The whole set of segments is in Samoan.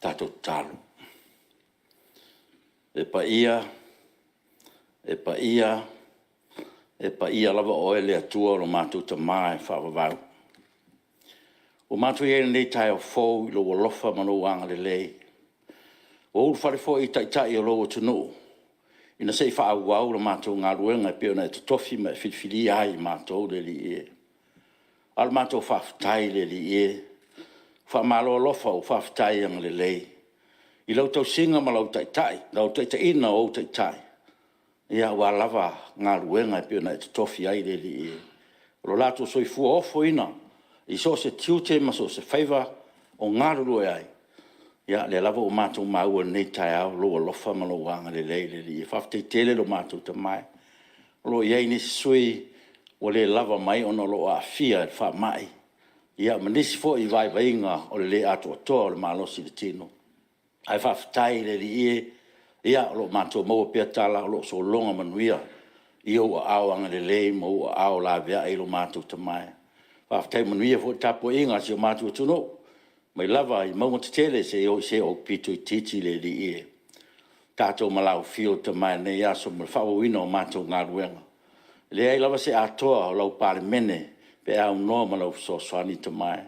Tatou tatalo. Le paia, e paia, e paia lava oe le Atua lo matou Tama e faavavau. Ua matou i ai i lenei taeao fou i lou alofa ma lou agalelei, ua ulufale foi Taitai o lou atunuu ina se i faaauau le matou galuega e pei ona e totofi ma e filifilia ai i matou le Alii e. A o le matou faafetai le Alii e, faamalo alofa faafetai agalelei i lau tausiga ma lau taitaiga o ou Taitai, aua lava galuega e pei ona e totofi ai le Alii e. O lo latou soifua ofoina i so o se tiute ma so o se faiva o galulue ai, ia o lea lava ua matou maua i lenei taeao lou alofa ma lou agalelei le Alii e. Faafetai tele lo matou Tama e. O lo o i ai nisi sui usufono ua le lava mai ona o lo o aafia i le faamai, ia ma nisi foi vaivaiga o le le atoatoa o le malosi o le tino. Ae faafetai i le Alii e, o lo o matou maua pea tala o lo o sologa manuia i ou aao agalelei ma ou aao laveai lo matou Tama e. Faafetai manuia foi le tapuaiga a si o matou atunuu, mai lava i mauga tetele seia oo i se aupito itiiti le Alii e. Tatou malaufia Tama i lenei aso mo le faaauauina o matou galuega. E leai lava se atoa o lau Palemene pe a aunoa ma lau fesoasoani Tama e. E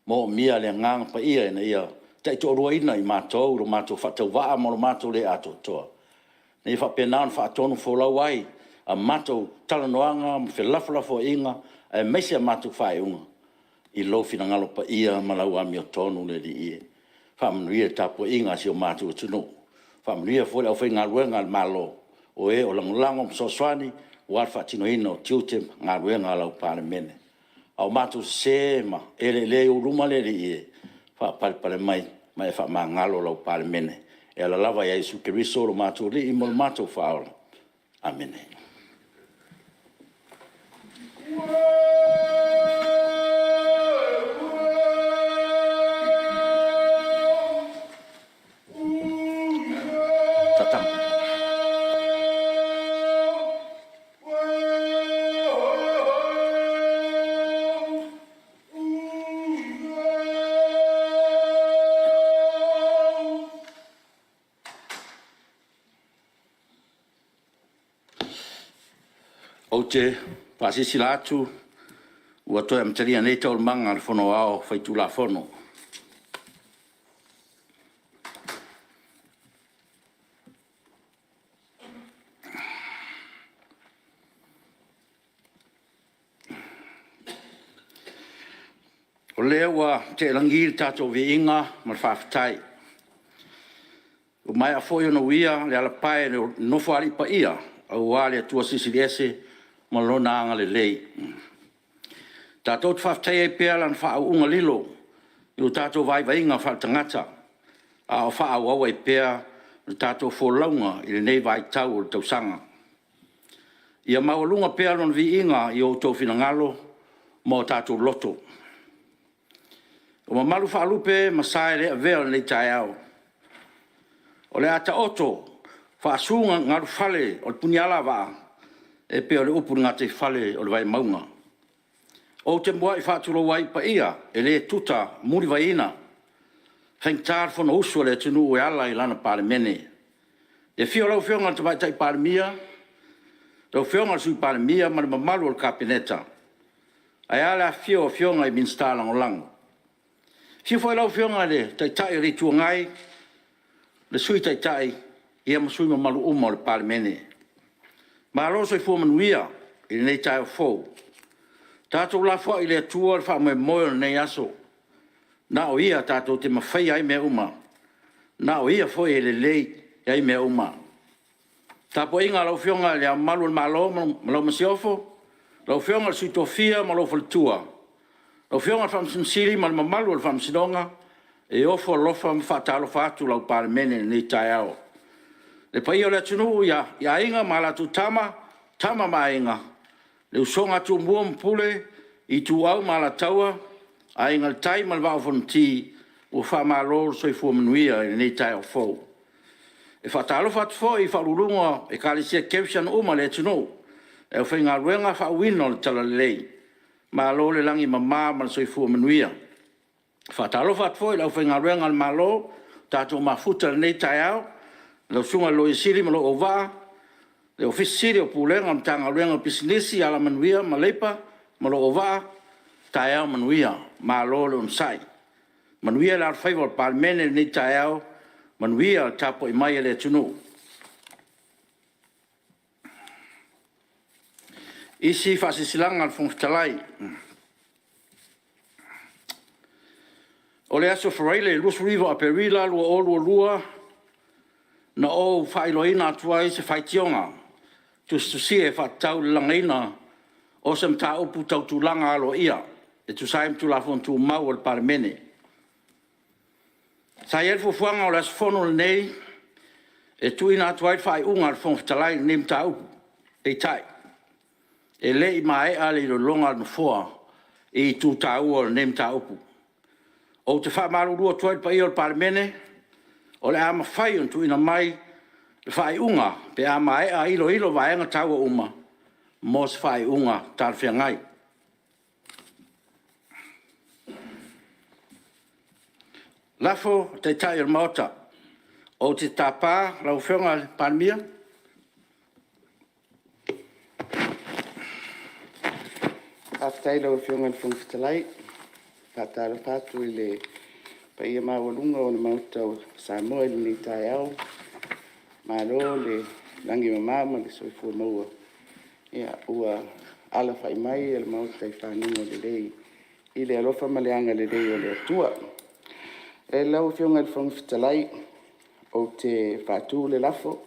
manaomia le Agaga Paia ina ia taitoaluaina i matou lo matou faatauvaa ma lo matou le atoatoa, ina ia faapena ona faatonufolau ai a matou talanoaga ma felafolafoaiga aemaise a matou faaiuga i lou finagalo paia ma lau amiotonu le Alii e. Faamanuia i le tapuaiga a si o matou atunuu, faamanuia foi i le aufaigaluega a le Malo o e o lagolago ma fesoasoani aua le faatinoina o tiute ma galuega a lau Palemene. A o matou sese ma eleelea i ou luma le Alii e, faapalepale mai ma e faamagalo lau Palemene e ala lava ia Iesu Keriso o lo matou Alii ma lo matou Faaola. Amene. Ou te faasilasila atu ua toe amatalia nei Taualumaga a le Fono Aoao Faitulafono. O lea ua tea i lagi le tatou viiga ma le faafetai, ua maea foi ona uia le alapae i le Nofoalii paia aua le Atua Silisili Ese ma Lona agalelei. Tatou te faafetaia ai pea Lana faauuga lilo i o tatou vaivaiga faaletagata a o faaauau ai pea le tatou folauga i lenei vaitau o le tausaga. Ia maualuga pea Lona viiga i o outou finagalo ma o tatou loto. O mamalu faalupe ma sa e le avea o lenei taeao, o le a taoto faasugalufale o le punialavaa, e pei o le upu i le gataifale o le Vaimauga. Ou te muai faatulou ai i paia e le tuta mulivaiina, e faigata le Fonousu a le atunuu e ala i lana Palemene. I le afio o lau Afioga i le Tamaitai Palemia, lau Afioga i le Sui Palemia ma le mamalu o le Kapeneta, ae a le afifio o Afioga i Minisita Lagolago. Afio foi lau Afioga i le Taitai o le Itu Agai, le Sui Taitai ma sui usufono mamalu uma o le Palemene. Malo le soifua manuia i lenei taeao fou. Tatou lafoai i le Atua le faamoemoe o lenei aso. Na o Ia tatou te mafaia ai mea uma, na o Ia foi e lelei ai mea uma. Le tapuaiga a lau Afioga i Le Ao Mamalu o le Malo ma lau Masiofo, lau Afioga i le Sui Tofia ma lou faletua, lau Afioga i le Faamasino Sili ma le mamalu o le Faamasinoga, e ofo alofa ma faatalofa atu lau Palemene i lenei taeao. Le paia o le atunuu i Aiga ma latou Tama, Tama ma Aiga, le usoga a Tumua ma Pule, Ituau ma Alataua, Aiga i le Tai ma le Vaa o Fonoti, ua faamalo le soifua manuia i lenei taeao fou. E faatalofa atu foi i faauluuluga o Ekalesia Kerisiano uma i le atunuu, le aufaigaluega faauuina o le talalelei, malo le lagi e mama ma le soifua manuia. E faatalofa atu foi i le aufaigaluega a le Malo ua tatou mafuta i lenei taeao, lau Susuga i le Loia Sili ma lou auvaa, le Ofisa Sili o Pulega o le Matagaluega o Pisinisi, Alamanuia ma Leipa ma lou auvaa, taeao manuia, malo le onosai. Manuia le alofaiva o le Palemene i lenei taeao, manuia le tapuai mai a le atunuu. Faasilasilaga a le Fofoga Fetalai O le aso Faraile 29 o Aperila 2022, na ou faailoaina atu ai se faitioga tusitusia e faatatau i le lagaina o se mataupu tau tulaga aloaia e tusa ai ma Tulafono Tumau a le Palemene. Sa i ai le fuafuaga o le aso Fono lenei e tuuina atu ai le faaiuga a le Fofoga Fetalai i lenei mataupu, peitai, e le i maea le iloiloga a le Nofoa i itu taua o lenei mataupu. Ou te faamalulu atu ai i le paia o le Palemene, o le a mafai ona tuuina mai le faaiuga pe a maea iloilo vaega taua uma mo se faaiuga talafeagai. Lafo a le Taitai o le Maota. Ou te tapa lau Afioga i le Palemia. Faafetai i lau Afioga i le Fofoga Fetalai. E faatalofa atu i le paia maualuga o le Maota o Samoa i lenei taeao, malo le lagi e mama ma le soifua maua, ua alafai mai le Maota i faguga lelei i le alofa ma le agalelei o le Atua. Lau Afioga i le Fofoga Fetalai ou te faatu le lafo,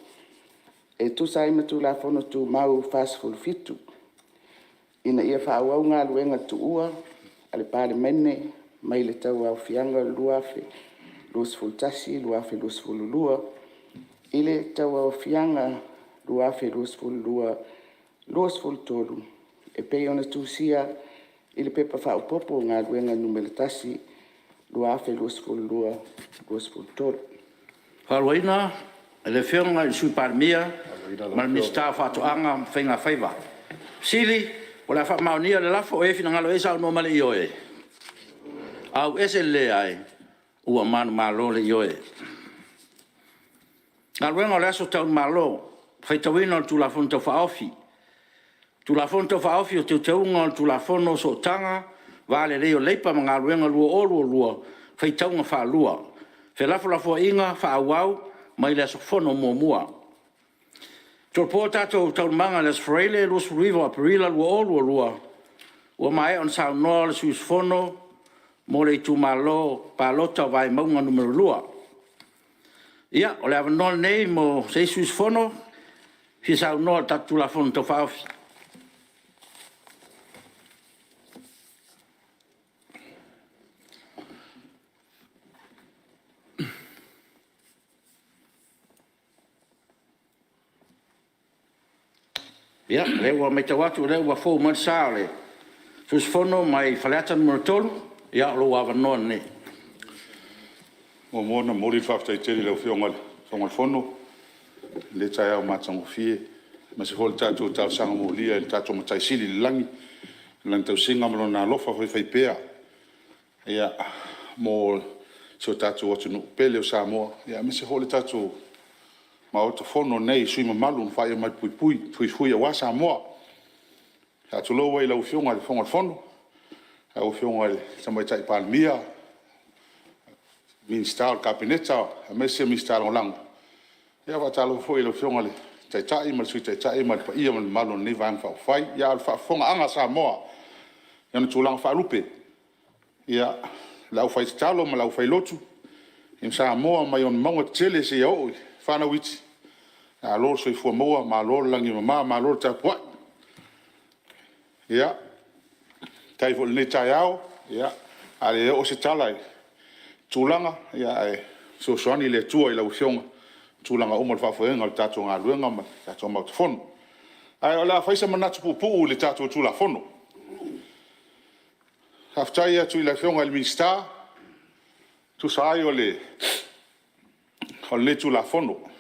E tusa ai ma Tulafono Tumau 47, Ina ia faaauau Galuega Tuua a le Palemene mai le tauaofiaga o le 2021/2022 i le tauaofiaga 2022/2023 e pei ona tusia i le Pepa Faaopoopo o Galuega Nu.1 2022/2023. Fautuaina e le Afioga i le Sui Palemia ma le Minisita o Faatoaga ma Faiga Faiva. Lau Afioga i le Fofoga Fetalai ou te faatu le lafo, Ina ia faauau Galuega o le Aso Tau i le Malo, faitauina o le Tulafono Tau Faaofi, Tulafono Tau Faaofi o Teuteuga o le Tulafono o Sootaga Va Lelei o Leipa ma Galuega 2022, faitauga faalua, felafolafoaiga faaauau mai le aso fono muamua. E tolopo a tatou Taualumaga i le aso Faraile 29 o Aperila 2022, ua maea ona saunoa le sui usufono mo le itumalo palota o Vaimauga 2. Ia, o le avanoa lenei mo se isi sui usufono e fia saunoa i le tatou Tulafono Tau Faaofi. Ia, o lea ua matau atu o lea ua fou mai le sa o le sui usufono mai Faleata 3, ia o lou avanoa lenei. E muamua ona momoli le faafetai tele i lau Afioga i le Fofoga Fetalai i lenei taeao matagofie, aemaise foi o le tatou talosaga molia i le tatou Matai Sili i le lagi i Lana tausiga ma Lona alofa faifaipea mo si o tatou atunuu pele o Samoa, aemaise foi o le tatou Maota Fono nei i sui usufono mamalu na faia mai le fuifui aua Samoa. E faatulou ai i lau Afioga i le Fofoga Fetalai, lau Afioga i le Tamaitai Palemia, Minisita o le Kapeneta aemaise Minisita Lagolago. E faatalofa foi i lau Afioga i le Taitai ma le Sui Taitai ma le paia ma le mamalu o lenei Vaega Faaupufai. A o le faafofogaaga a Samoa i ona tulaga faalupe, le aufaitatalo ma le aufailotu Samoa mai ona mauga tetele seia oo i fanau iti, malo le soifua maua, malo le lagi e mama, malo le tapuai. Ia, faafetai foi i lenei taeao, a le oo se tala i tulaga, ae fesoasoani le Atua i lau Afioga i tulaga uma o le faafoega o le tatou galuega ma le tatou Maota Fono. Ae o le a fai se manatu puupuu i le tatou Tulafono. Faafetai atu i le Afioga i le Minisita e tusa ai o lenei Tulafono.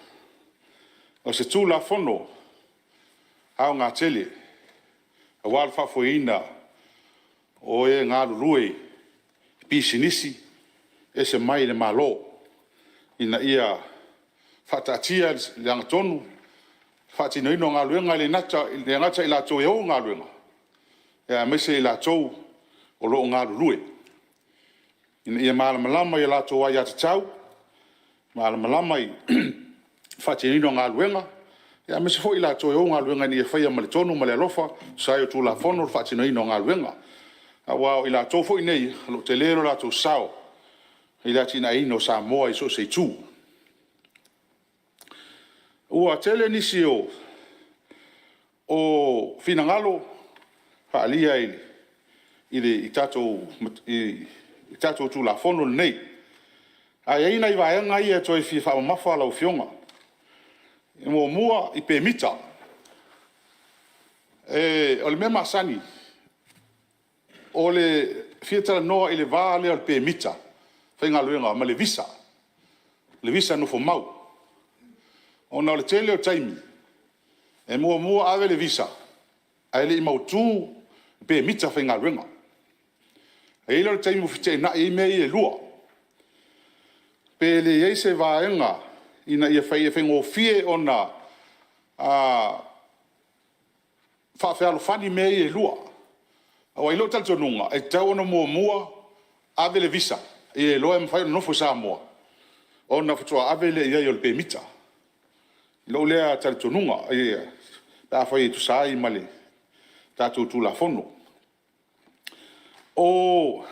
O se Tulafono aoga tele aua le faafoeina o e galulue i pisinisi ese mai le Malo, ina ia faataatia i le agatonu le faatinoina o galuega, e le gata o i latou e ou galuega, aemaise i latou o lo o galulue, ina ia malamalama i a latou aiatatau, malamalama i le faatinoina o galuega, aemaise foi i latou e ou galuega ina ia faia ma le tonu ma le alofa e tusa ai o Tulafono le faatinoina o galuega. Aua o i latou foi nei o lo o tele lo latou sao i le atinaeina o Samoa i so o se itu. Ua tele nisi o finagalo faaalia i le tatou Tulafono lenei, ae i ai nai vaega ia e toe fia faamamafa lau Afioga. Muamua i pemita. O le mea masani, o le fia talanoa i le va lea o le pemita faigaluega ma le visa, le visa nofomau. Ona o le tele o taimi, e muamua ave le visa ae le i mautu pemita faigaluega. Ona i ai lea o le taimi ua feteenai ai mea ia e lua. Pe leai se vaega ina ia faigofie ona faafealofani mea ia e lua. Aua i lou talitonuga, e tatau ona muamua ave le visa ina ia iloa e mafai ona nofo i Samoa, ona faatoa ave lea i ai o le pemita. I lou lea talitonuga pe afai e tusa ai ma le tatou Tulafono. Ona ou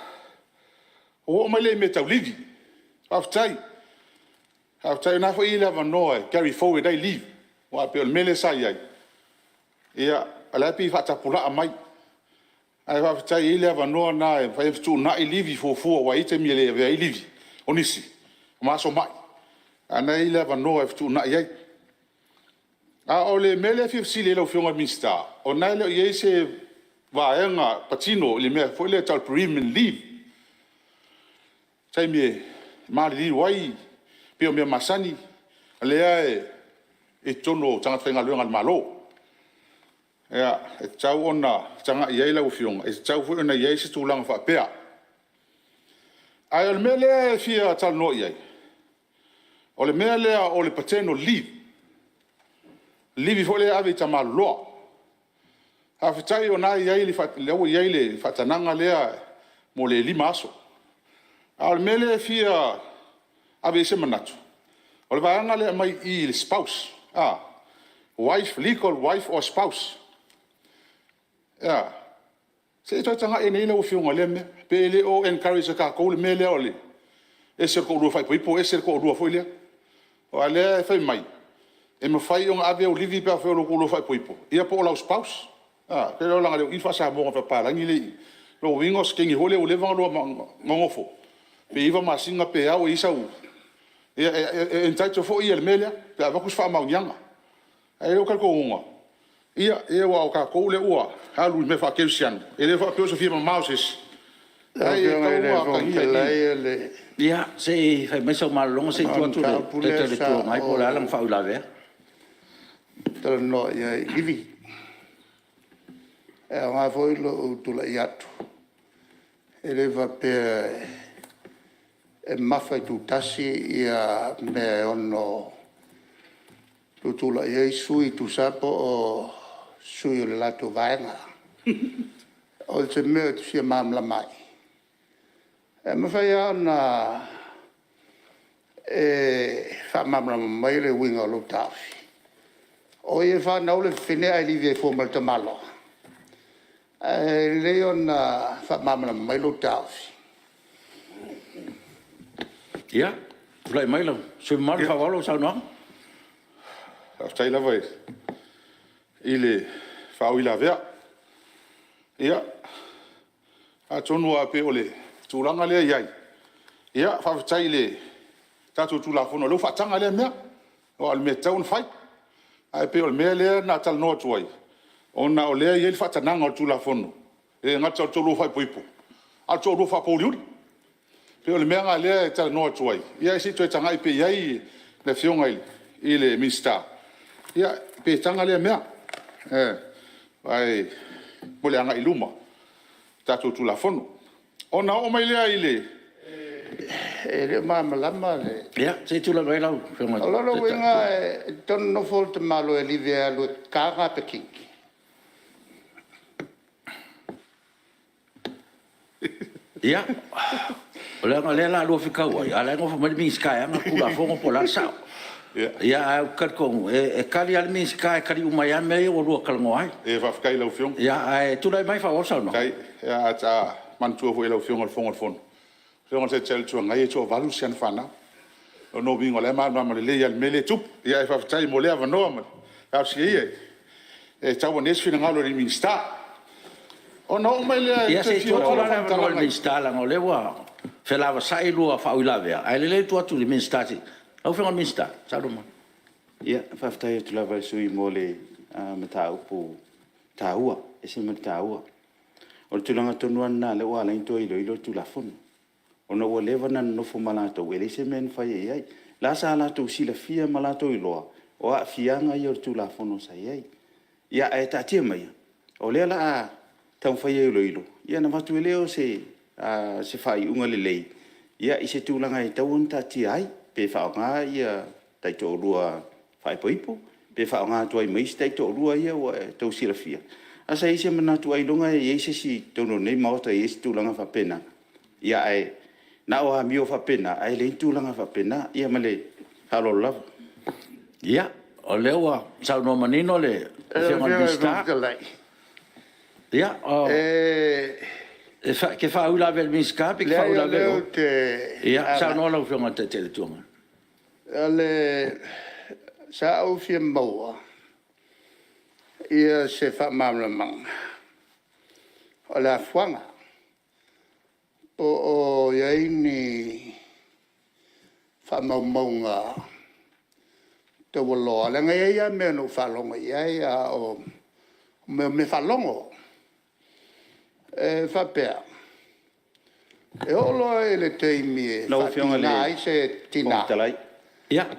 oo mai lea i mea tau livi. Faafetai o lena foi e i ai le avanoa e carry forward ai leave, aua pei o le mea lea sa i ai, o la e pei e faatapulaa mai, ae faafetai e i ai le avanoa lena e mafai ona fetuunai livi fuafua aua e i ai taimi e le avea ai livi o nisi ma aso mai, a o lena e i ai le avanoa e fetuunai ai. A o le mea lea e fia fesili ai lau Afioga i le Minisita, ona e le o i ai se vaega patino i le mea foi lea e tau o le bereavement leave, le taimi e maliliu ai pei o mea masani o lea e i totonu o tagata faigaluega a le Malo. E tatau ona tagai i ai lau Afioga, e tatau foi ona i ai se tulaga faapea. Ae o le mea lea e fia talanoa i ai, o le mea lea o le paternal leave, le livi foi lea e ave i tamaloloa. Faafetai o lena ua i ai le faatagaga lea mo le 5 aso. A o le mea lea e fia ave i ai se manatu, o le vaega lea e aumai i i le spouse, wife, legal wife or spouse. Ia, se i toe tagai ane i ai lau Afioga i lea mea, pe le o encourage e tatou le mea lea o le ese o le toalua faaipoipo ese le toalua foi lea. Aua o lea e fai mai, e mafai ona ave ou livi pe afai o lou toalua faaipoipo ia po o lau spouse. Ou te iloa leaga e le o i i le faa-Samoa na o faapapalagi lea e i i. O lona uiga o se teine foi lea ua leva ona lua nonofo, pe 9 masina pe a ua i ai sau… ia e entitle foi ia i le mea lea pe a avatu se faamaoniaga. Ae i lou talitonuga, ia aua o tatou lea ua alu i mea faakerisiano, e le faapea o se fia mama o se isi, Lau ae Afioga tatau i le ona Fofoga atagia i i. Fetalai, Ia, se i fai mai sau malologa se i tuu o le atu i le mataupu Taitai lea o le sa Itu Agai po o le a lana ou faauilavea. talanoa i ai i livi. E aoga foi lou tulai atu, e le faapea e mafa itutasi mea e ono tutulai ai sui usufono, tusa lava po o sui o le latou Vaega. O se mea ou te fia malamalama ai, e mafai lava ona e faamalamalama mai le uiga o lou taofi? O ai e fanau le fafine ae livi ai fua ma le tamaloa? Ae lelei ona faamalamalama mai lou taofi. Ia, tulai mai le sui usufono mamalu e faaauau lau saunoaga. Faafetai lava i le faauilavea. Ia, atonu lava pei o le tulaga lea e i ai, ia faafetai i le tatou Tulafono o lea ua faataga lea mea, aua o le mea e tatau ona fai. Ae pei o le mea lea na talanoa atu ai, ona o lea e i ai le faatagaga o le Tulafono, e le gata o le toalua faaipoipo, a o le toalua faapouliuli. E pei o le mea lena o lea e talanoa atu ai, ia se i toe tagai pea i ai le Afioga i le Minisita, pe taga lea mea mo le agai i luma o tatou Tulafono. Ona oo mai lea i le… E le o malamalama le… Ia, se i tulai mai lau Afioga i le O lona Taitai. uiga e tatau ona nofo le tamaloa e livi e alu e ta napekini? Ia, leaga o lea o le a lua fetauai, a o la e nofo mai le Minisita e ana le Tulafono po o le a le sao. Ae ou te talitonu, e tali lava le Minisita e tali uma ai lava mea ia ua lua talanoa ai. Faafetai i lau Afioga. Ae tulai mai e faaauau le saunoaga. Faafetai. A manatua foi e lau Afioga i le Fofoga o le Fono, o le Afioga i le Taitai o le Itu Agai e toavalu si ana fanau. O lona uiga o la e malamalama lelei lava i le mea lea e tupu. Ae faafetai mo lea avanoa, talosia ia e tau ane ai se finagalo o le Minisita. Ona oo mai lea… Ia se i tuu atu la le avanoa i le Minisita leaga o lea ua felavasai lua faauilavea, ae lelei le tuu atu i le Minisita. Lau Afioga i le Minisita, saunoa mai. Ia, faafetai atu lava i le sui usufono mo le mataupu taua, e ese ma le taua. O le tulaga tonu lava lena o lea ua ala ai ona toe iloilo le Tulafono, ona ua leva ona nonofo ma latou e leai se mea na faia i ai. O la sa latou silafia ma latou iloa o aafiaga ia o le Tulafono sa i ai. Ae taatia maia, o lea o le a taumafai e iloilo ona avatu ai lea o se faaiuga lelei i se tulaga e tatau ona taatia ai, pe faaaoga taitoalua faaipoipo pe faaaoga atu ai ma isi taitoalua ia ua outou silafia. Ae sa i ai se manatu ailoga e i ai se isi i totonu o lenei Maota e i ai se tulaga faapena. Ia ae na o amio faapena, ae leai ni tulaga faapena. Ia ma le faaaloalo lava. Ia, o lea ua saunoa manino le Afioga i le Lau Afioga i le Minisita. Fofoga Fetalai, Ia, e te faauilavea i le Minisita pe e te leai o faauilavea i lea o? ou te Ia, agai… saunoa lau Afioga i le Taitai o le Itu Agai. Sa ou fia maua se faamalamalamaga o le afuaga, po o i ai ni faamaumauga taualoa, leaga e i ai lava mea na ou faalogo i ai a o mea o mea faalogo. E faapea, e oo loa i le taimi e Lau Afioga i le faatiga ai se Fofoga tina, Fetalai,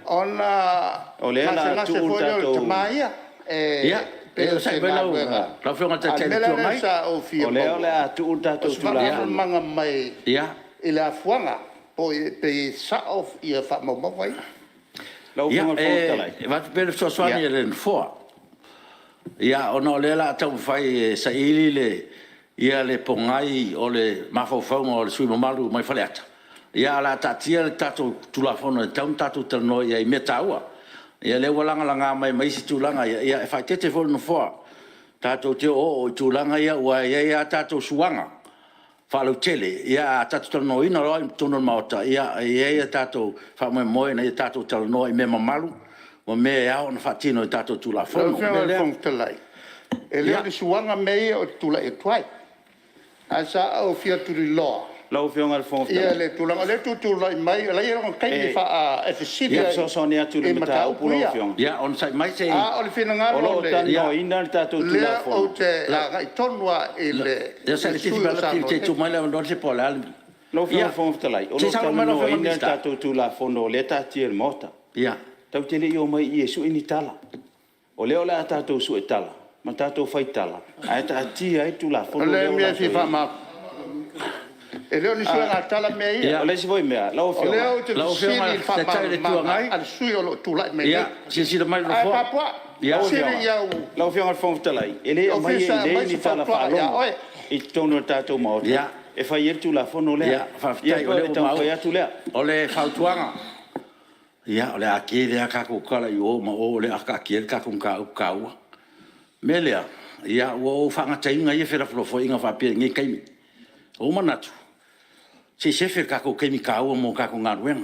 ona o lea o le a gasegase tuu le foi lea o le tatou… tama ia, e pei o Onosai se mai lau galuega. Afioga i le A o Taitai le o le mea la Itu lea Agai. sa ou fia O lea o le maua, a tuu le o tatou se Tulafono. faamalamalamaga mai i le afuaga, pe sao faamaumauga ia. Lau Ia, Afioga i le Fofoga Fetalai… e avatu pea le fesoasoani a le Nofoa, ona o lea o le a taumafai e saili le pogai o le mafaufauga o le sui usufono mamalu mai Faleata, ae o le a taatia le tatou Tulafono e tatau ona tatou talanoa i ai i mea taua. Ia o lea ua lagalaga mai ma isi tulaga ia, e faaeteete foi le Nofoa, tatou te oooo i tulaga ia aua e i ai lava tatou suaga faalautele, a tatou talanoaina loa i totonu o le Maota, e i ai a tatou faamoemoe ina ia tatou talanoa i mea mamalu ma mea e ao ona faatino e tatou Lau Tulafono. O le Afioga mea i le lea… Fofoga Fetalai, e le o ni suaga mea ia ou te tulai atu ai, ae sa ou fia tuliloa Lau Afioga i le Fofoga Fetalai… le tulaga. O lea e tutulai mai, o la e i ai lona taimi e E fesili fia ai fesoasoani atu i le i mataupu mataupu lau ia. Afioga. Ia, onosai mai se i… A o le O finagalo lo o o talanoaina le tatou lea Tulafono. ou te agai tonu lava i le Ia sui sailiili usufono mai o Laauli Samoa se i nei. tuu mai le avanoa po o le a le mea. Lau Afioga i Ia, le Fofoga Fetalai, o se lo i o saunoa mai lau Afioga i le talanoaina le Minisita. tatou Tulafono o lea e taatia i le Maota. Tatou te le i omai i i e sue ni tala. O lea o le a tatou suetala ma tatou faitala ae taatia ai le O Tulafono le lea ua mea e latou fia i ai. faamalamalama, e le o ni suegatala mea ia. O le isi foi mea lau O lea Afioga, ou te Lau fesili Afioga i i le le Taitai o le Itu faamalamalamaga Agai, a le sui usufono o lo o tulai mai ia, nei. silasila mai le Ae Nofoa. tapuai, lau fesili i au Afioga i le Fofoga Fetalai, e le aumaia Ofisa e i inei aumai ni se tala fautuaga ia faalogo oe. i totonu o le tatou Maota e fai ai le Tulafono lea. Ia, Ia faafetai pei o o lea le ua taumafai maua. atu lea. O le fautuaga, ia o le a tele lava tatou tala i o ma o o le a taatia ai le tatou mataupu taua. O le mea lea, ua ou faagataina ia felafolafoaiga faapea i lenei taimi. Ua ou manatu, se i sefe le tatou taimi taua mo tatou galuega. O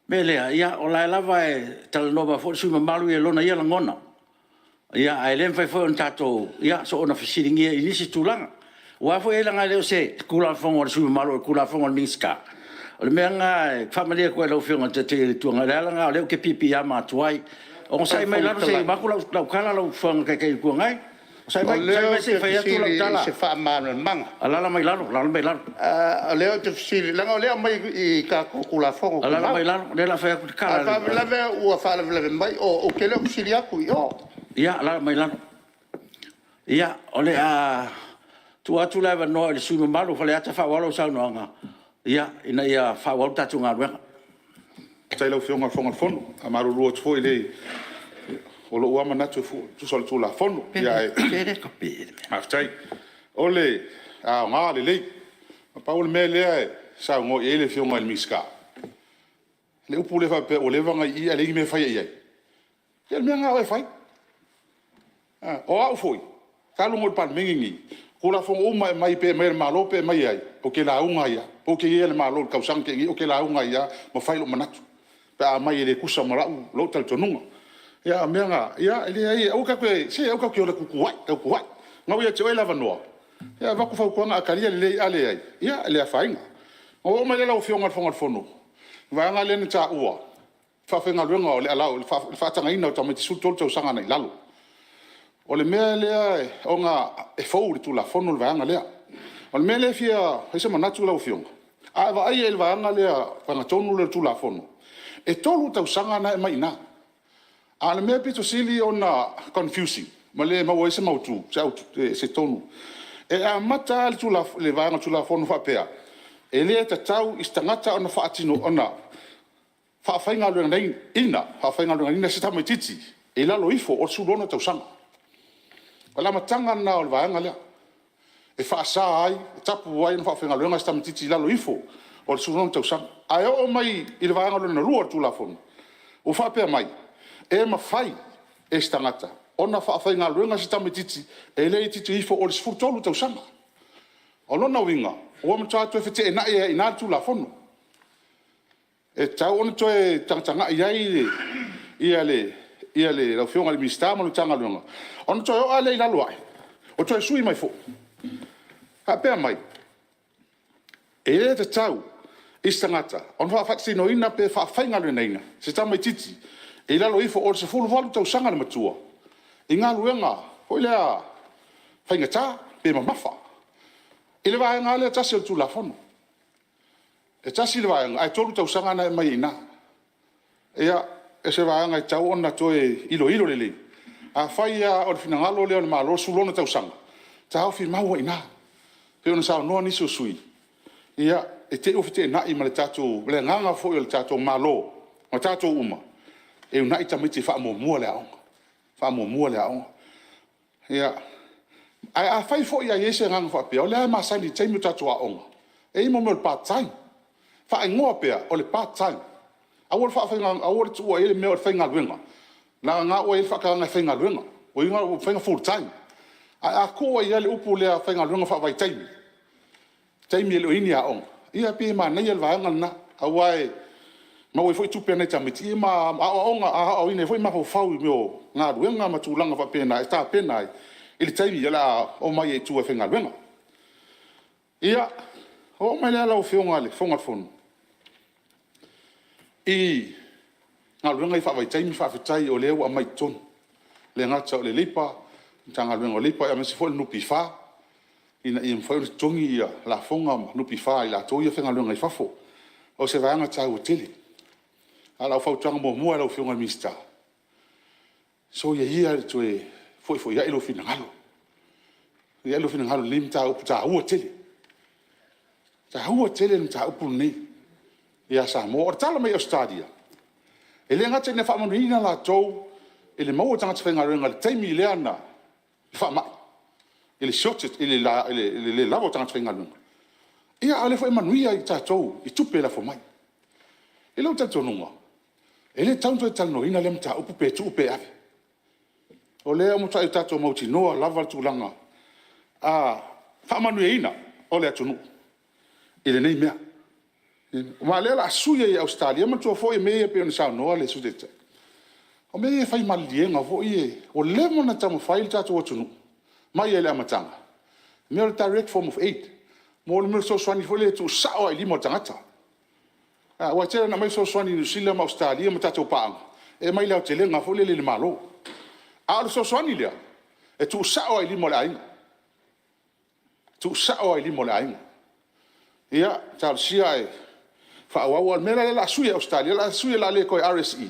le mea lea, o la e lava e talanoa mai foi le sui usufono mamalu ia i lona ia lagona, ae le mafai foi ona tatou soona fesiligia i nisi tulaga. Aua foi leaga e le o se Tulafono a le sui usufono mamalu o le Tulafono a le Minisita. O le mea lena e faamalie atu ai i lau Afioga i le Taitai o le Itu Agai, o le ala lena o lea ou te piipiiama atu ai. Onosai mai lalo se i avatu lau tala lau Afioga i le Taitai o le Itu Agai. O lea ou Se te i fai atu lau fesili tala. i se faamalamalamaga. Alaala mai lalo, alaala mai lalo. O lea ou te fesili, leaga o lea e aumai i tatou Tulafono Alaala Tumau. mai lalo, o lea o le a fai atu le A o tala. le faalavelave ua faalavelave mai o, ou te le o fesili atu i o. Ia, alaala mai lalo. Ia, o le a tuu atu le avanoa i le sui usufono mamalu o Faleata e faaauau lau saunoaga, ina ia faaauau le tatou galuega. Faafetai i lau Afioga i le Fofoga Fetalai. E faamalulu atu foi, o lou lava manatu e tusa o le Tulafono, ae faafetai. O le aoga lelei, na pau le mea lea e saunoa i ai le Afioga i le Minisita, le upu lea faapea ua leva ona i i ae leai ni mea e faia i ai, ia o le mea lena a oe e fai. O au foi, talu ona ou i le Palemene lenei, o Tulafono uma lava e aumai pe aumai e le Malo pe aumai e ai, ou te lauga ai lava. Pe ou te i ai lava i le Malo i le tausaga na tea nei, ou te lauga ai lava ma fai lou manatu pe a aumai e le tusa ma lou talitonuga. Ia a o mea na, e leai, aua tatou te o e tutuai, tautuai. O lena ua ia te oe le avanoa, e avatu fautuaga a talia lelei, a leai, ia e le afaina. Ona ou oo mai lea lau Afioga i le Fofoga Fetalai i le vaega lea na taua, le faatagaina o tamaiti 13 tausaga agai i lalo. O le mea lea ona e fou i le Tulafono le vaega lea. O le mea lea e fia fai ai se manatu lau Afioga, a e vaai i ai i le vaega tonu lea o le Tulafono, e 3 tausaga lena e aumai i ina. A o le mea e pito sili ona confusing ma le maua ai se tonu, e amata lava le vaega o le Tulafono e faapea; e le tatau i se tagata ona faafaigaluegaina se tamaitiiti e i lalo ifo o le 16 tausaga. O le amataga lena o le vaega lea, e faasa ai, e tapu ai ona faafaigaluega se tamaitiiti i lalo ifo o le 16 tausaga. Ae oo mai i le vaega lona lua o le Tulafono ua faapea mai, e mafai e se tagata ona faafaigaluega se tamaitiiti e le itiiti ifo o le 13 tausaga. O lona uiga, ua matua toe feteenai ai lava i ina le Tulafono. E tatau ona toe tagatagai i ai lau Afioga i le Minisita ma le Matagaluega. Ona toe oo lava lea i lalo ae, ua toe sui mai foi, faapea mai, e le tatau i se tagata ona faatinoina pe faafaigaluegaina se tamaitiiti e i lalo ifo o le 18 tausaga le matua i galuega foi lea faigata pe mamafa, i le vaega lava lea e tasi o le Tulafono. E tasi le vaega ae 3 tausaga lena e aumai ai i ina. Ia, o se vaega e tatau ona toe iloilo lelei. Afai lava o le finagalo lea o le Malo e 16 tausaga, taofi mau lava i ina. E pei ona saunoa nisi o sui usufono, ia, i te i ua feteenai ma le agaga foi o le tatou Malo ma tatou uma, e uunai tamaiti e faamuamua le aoga, faamuamua le aoga. Ae afai foi ae i ai se agaga faapea, o lea lava e masani i le taimi a o tatou aooga, e i ai le mea o le part time. Faaigoa pea o le part time, aua le tuua i ai le mea o le faigaluega, leaga o lena ua i ai le faatagaga e faigaluega, lona uiga ua mafai ona full time. Ae a tuu i ai le upu lea faigaluega faavaitaimi, taimi e le o i ai ni aoga, ia pei e manaia le vaega lena, aua e maua ai foi tupe a nai tamaiti ma aoaoina ai foi mafaufau i mea o galuega ma tulaga faapena e tapena ai i le taimi o le a omai ai i tua e faigaluega. Ia, ona oo mai lea lau Afioga i le Fofoga Fetalai i galuega ia faavaitaimi, faafetai o lea ua aumai i totonu, e le gata o le Matagaluega o Leipa, aemaise foi o le NPF, ina ia mafai ona totogi lafoga ma NPF a i latou ia e faigaluega i fafo. O se vaega taua tele. A o lau fautuaga muamua lava i lau Afioga i le Minisita, soia ia le toe fefoifoiai lou finagalo i lenei mataupu taua tele. E taua tele le mataupu lenei ia Samoa. O le tala mai Ausetalia, e le gata ina faamanuiaina latou i le maua o tagata faigaluega i le taimi lea na faamai, i le shortage i le le lava o tagata faigaluega, a o lea foi e manuia ai tatou i tupe e lafo mai. I lou talitonuga, e le tatau ona toe talanoaina lea mataupu pe tuu pe ave. O lea ua matuai tatou mautinoa lava le tulaga faamanuiaina o le atunuu i lenei mea. Aua o lea o le a sui ai e Ausetalia. Ia manatua foi mea ia pei ona saunoa le Sui Taitai, o mea ia e fai maliliega foi ia, ua leva ona taumafai le tatou atunuu mai lava i le amataga, o le mea o le direct form of aid, mo le mea o le fesoasoani foi lea e tuusao lava i lima o le tagata. Aua e tele ina aumai fesoasoani a Niu Sila ma Ausetalia ma tatou paaga, e aumai i le aotelega foi lele i le Malo. A o le fesoasoani lea, E tuusao lava i lima o le aiga, tuusao lava i lima o le aiga. Ia talosia ae faaauau. Aua o le mea la lea o le a sui e Ausetalia, o le a sui o le a le toe RSE, ae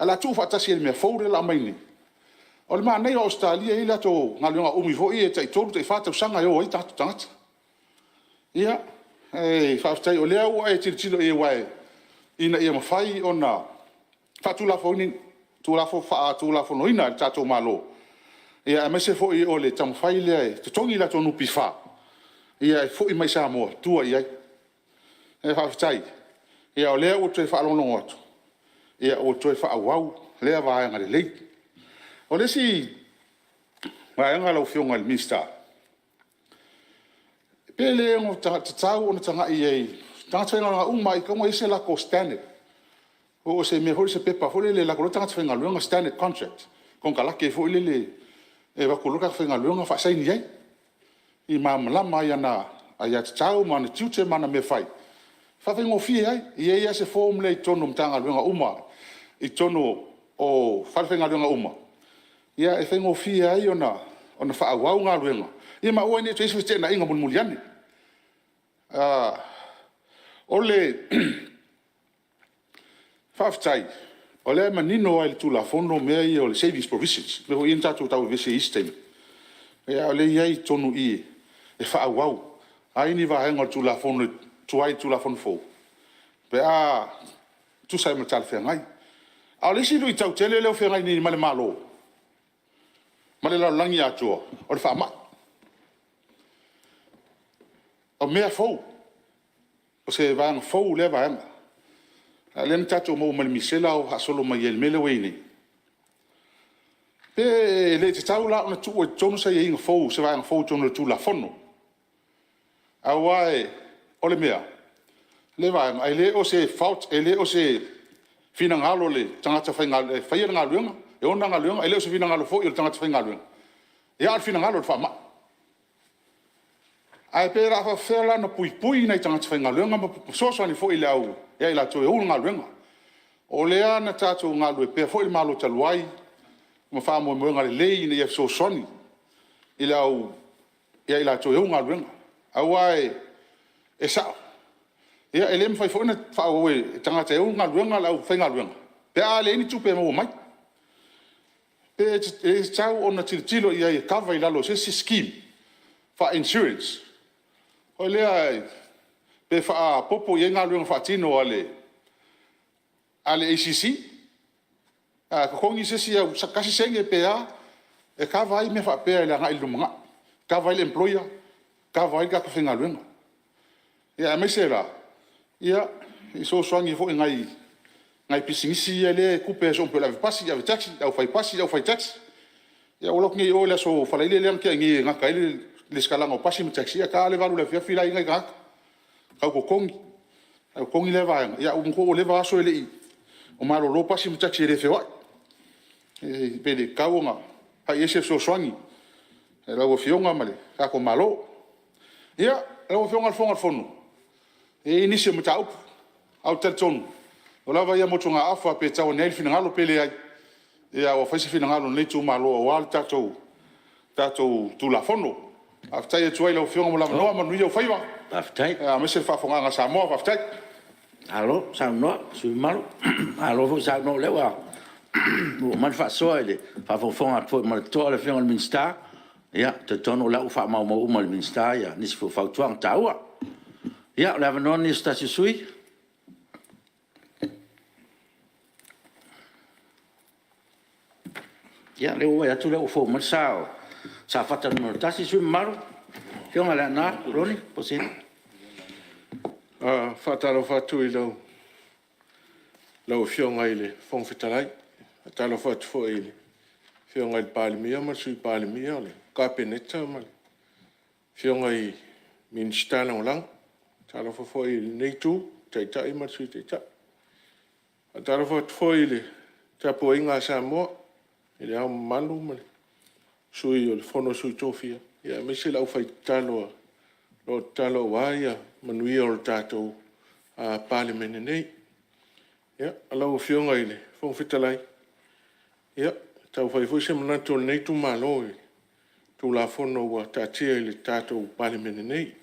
o le a tuufaatasi i le mea fou lea o le a aumai nei. O le manaia o Ausetalia e i ai latou galuega uumi foi ia tai 3 tai 4 tausaga e o ai tagata. Ia, ae faafetai o lea ua e tilotilo i ai ina ia mafai ona faatulafonoina e le tatou Malo, aemaise foi o le taumafai lea e totogi latou NPF e foi mai i Samoa tua i ai. Ae faafetai o lea ua toe faalogologo atu ua toe faaauau lea vaega lelei. O le isi vaega lau Afioga i le Minisita, pe le ono tatau ona tagai i ai i tagata faigaluega uma lava e tatau ona i ai se latou standard po o se mea foi lele, se pepa foi lele e alu atu loa le tagata faigaluega standard contract, konekarate foi lele e alu atu loa le tagata faigaluega faasaini ai, ina ia malamalama i ana aiatatau ma ona tiute ma ana mea e fai, e faafaigofie ai. E i ai lava se form lea i totonu o Matagaluega uma i totonu o falefaigaluega uma, e faigofie ai ona faaauau galuega ma aua ai ne i toe i ai se feteenaiga mulimuli ane. O le faafetai, o lea e manino lava i le Tulafono mea ia o le savings provisions, mea foi ia na tatou tau vevesi ai i isi taimi, a o lea e i ai i totonu i i e faaauau ai ni vaega o le Tulafono tuai i le Tulafono fou pe a tusa ai ma talafeagai. A o le isi luitau tele lea ua feagai nei ma le Malo ma le lalolagi atoa, o le faamai. O mea fou, o se vaega fou lea vaega, a o lea na tatou maua mai le misela o faasolo mai ai i le mea lea ua i ai nei. Pe le tatau la ona tuu ai i totonu se aiaiga fou se vaega fou i totonu o le Tulafono, aua o le mea o lea vaega, e le o se fault, e le o se finagalo o le tagata e faia le galuega, e ona le galuega, e le o se finagalo foi o le tagata faigaluega, a o le finagalo o le faamai. Ae pe o le a faapefea la ona puipui nai tagata faigaluega ma fesoasoani foi ia i latou e ou le galuega. O lea na tatou galulue pea foi le Malo talu ai ma faamoemoega lelei ina ia fesoasoani ia i latou e ou galuega. Aua e sao, e le mafai foi ona faaauau e tagata e ou galuega le aufaigaluega pe a leai ni tupe e maua mai. Pe le tatau ona tilotilo i ai e kava i lalo o se isi scheme faa-insurance foi lea pe faaopoopo i ai galuega faatino a le ACC, ae totogi se isi au 1sene pe a e kava ai mea faapea i le agai i le lumanai, kava ai le employer, kava ai le tagata faigaluega. Aemaise la, e fesoasoani ai foi i nai pisinisi ia e tupe soo pei o le avepasi, avetaxi, aufaipasi, aufaitaxi. Ia ou alu atu nei i o i le aso Faraile lea na tea nei e gata ai le resitalaga o pasi ma taxi, e ta lava le 8 i le afiafi o la e i ai nai tagata tau totogi lea vaega. Ae manatua ua leva aso o malolo pasi ma taxi e le feoai. Pe le tatau ona fai i ai se fesoasoani a lau Afioga ma le tatou Malo. Ia, lau Afioga i le Fofoga Fetalai, e i ai nisi o mataupu, ae ou te talitonu ua lava ia motugaafa pe tau ane ai le finagalo pe leai, ia ua fai se finagalo o lenei itumalo aua le tatou Tulafono. Faafetai atu ai i lau Afioga mo le avanoa, manuia ou faiva, aemaise le faafofogaaga a Samoa. Faafetai. Malo saunoa i le sui usufono mamalu, malo foi saunoa o lea ua oo mai le faasoa i le faafogafoga atu foi ma le totoa i le Afioga i le Minisita. Ia, e talitonu o lea ua faamaumau uma e le Minisita nisi foi o fautuaga taua. Ia, o le avanoa lenei o se tasi o sui usufono. Ia, o lea ua ou vaai atu o lea ua fou mai le sa o Safata 1, le sui usufono mamalu, lau Afioga Leaana Ronnie Posini. E faatalofa atu i lau Afioga i le Fofoga Fetalai, e faatalofa atu foi i le Afioga i le Palemia ma le Sui Palemia, le Kapeneta ma Afioga i Minisita Lagolago. E faatalofa foi i lenei Itu i le Taitai ma le Sui Taitai. E faatalofa atu foi i le tapuaiga a Samoa i Le Ao Mamalu ma le Sui o le Fono a Sui Tofia, aemaise le aufaitatalo o lo o tatalo aua manuia o le tatou Palemene nei. Lau Afioga i le Fofoga Fetalai, e tau fai foi se manatu o lenei itumalo i Tulafono ua taatia i le tatou Palemene nei.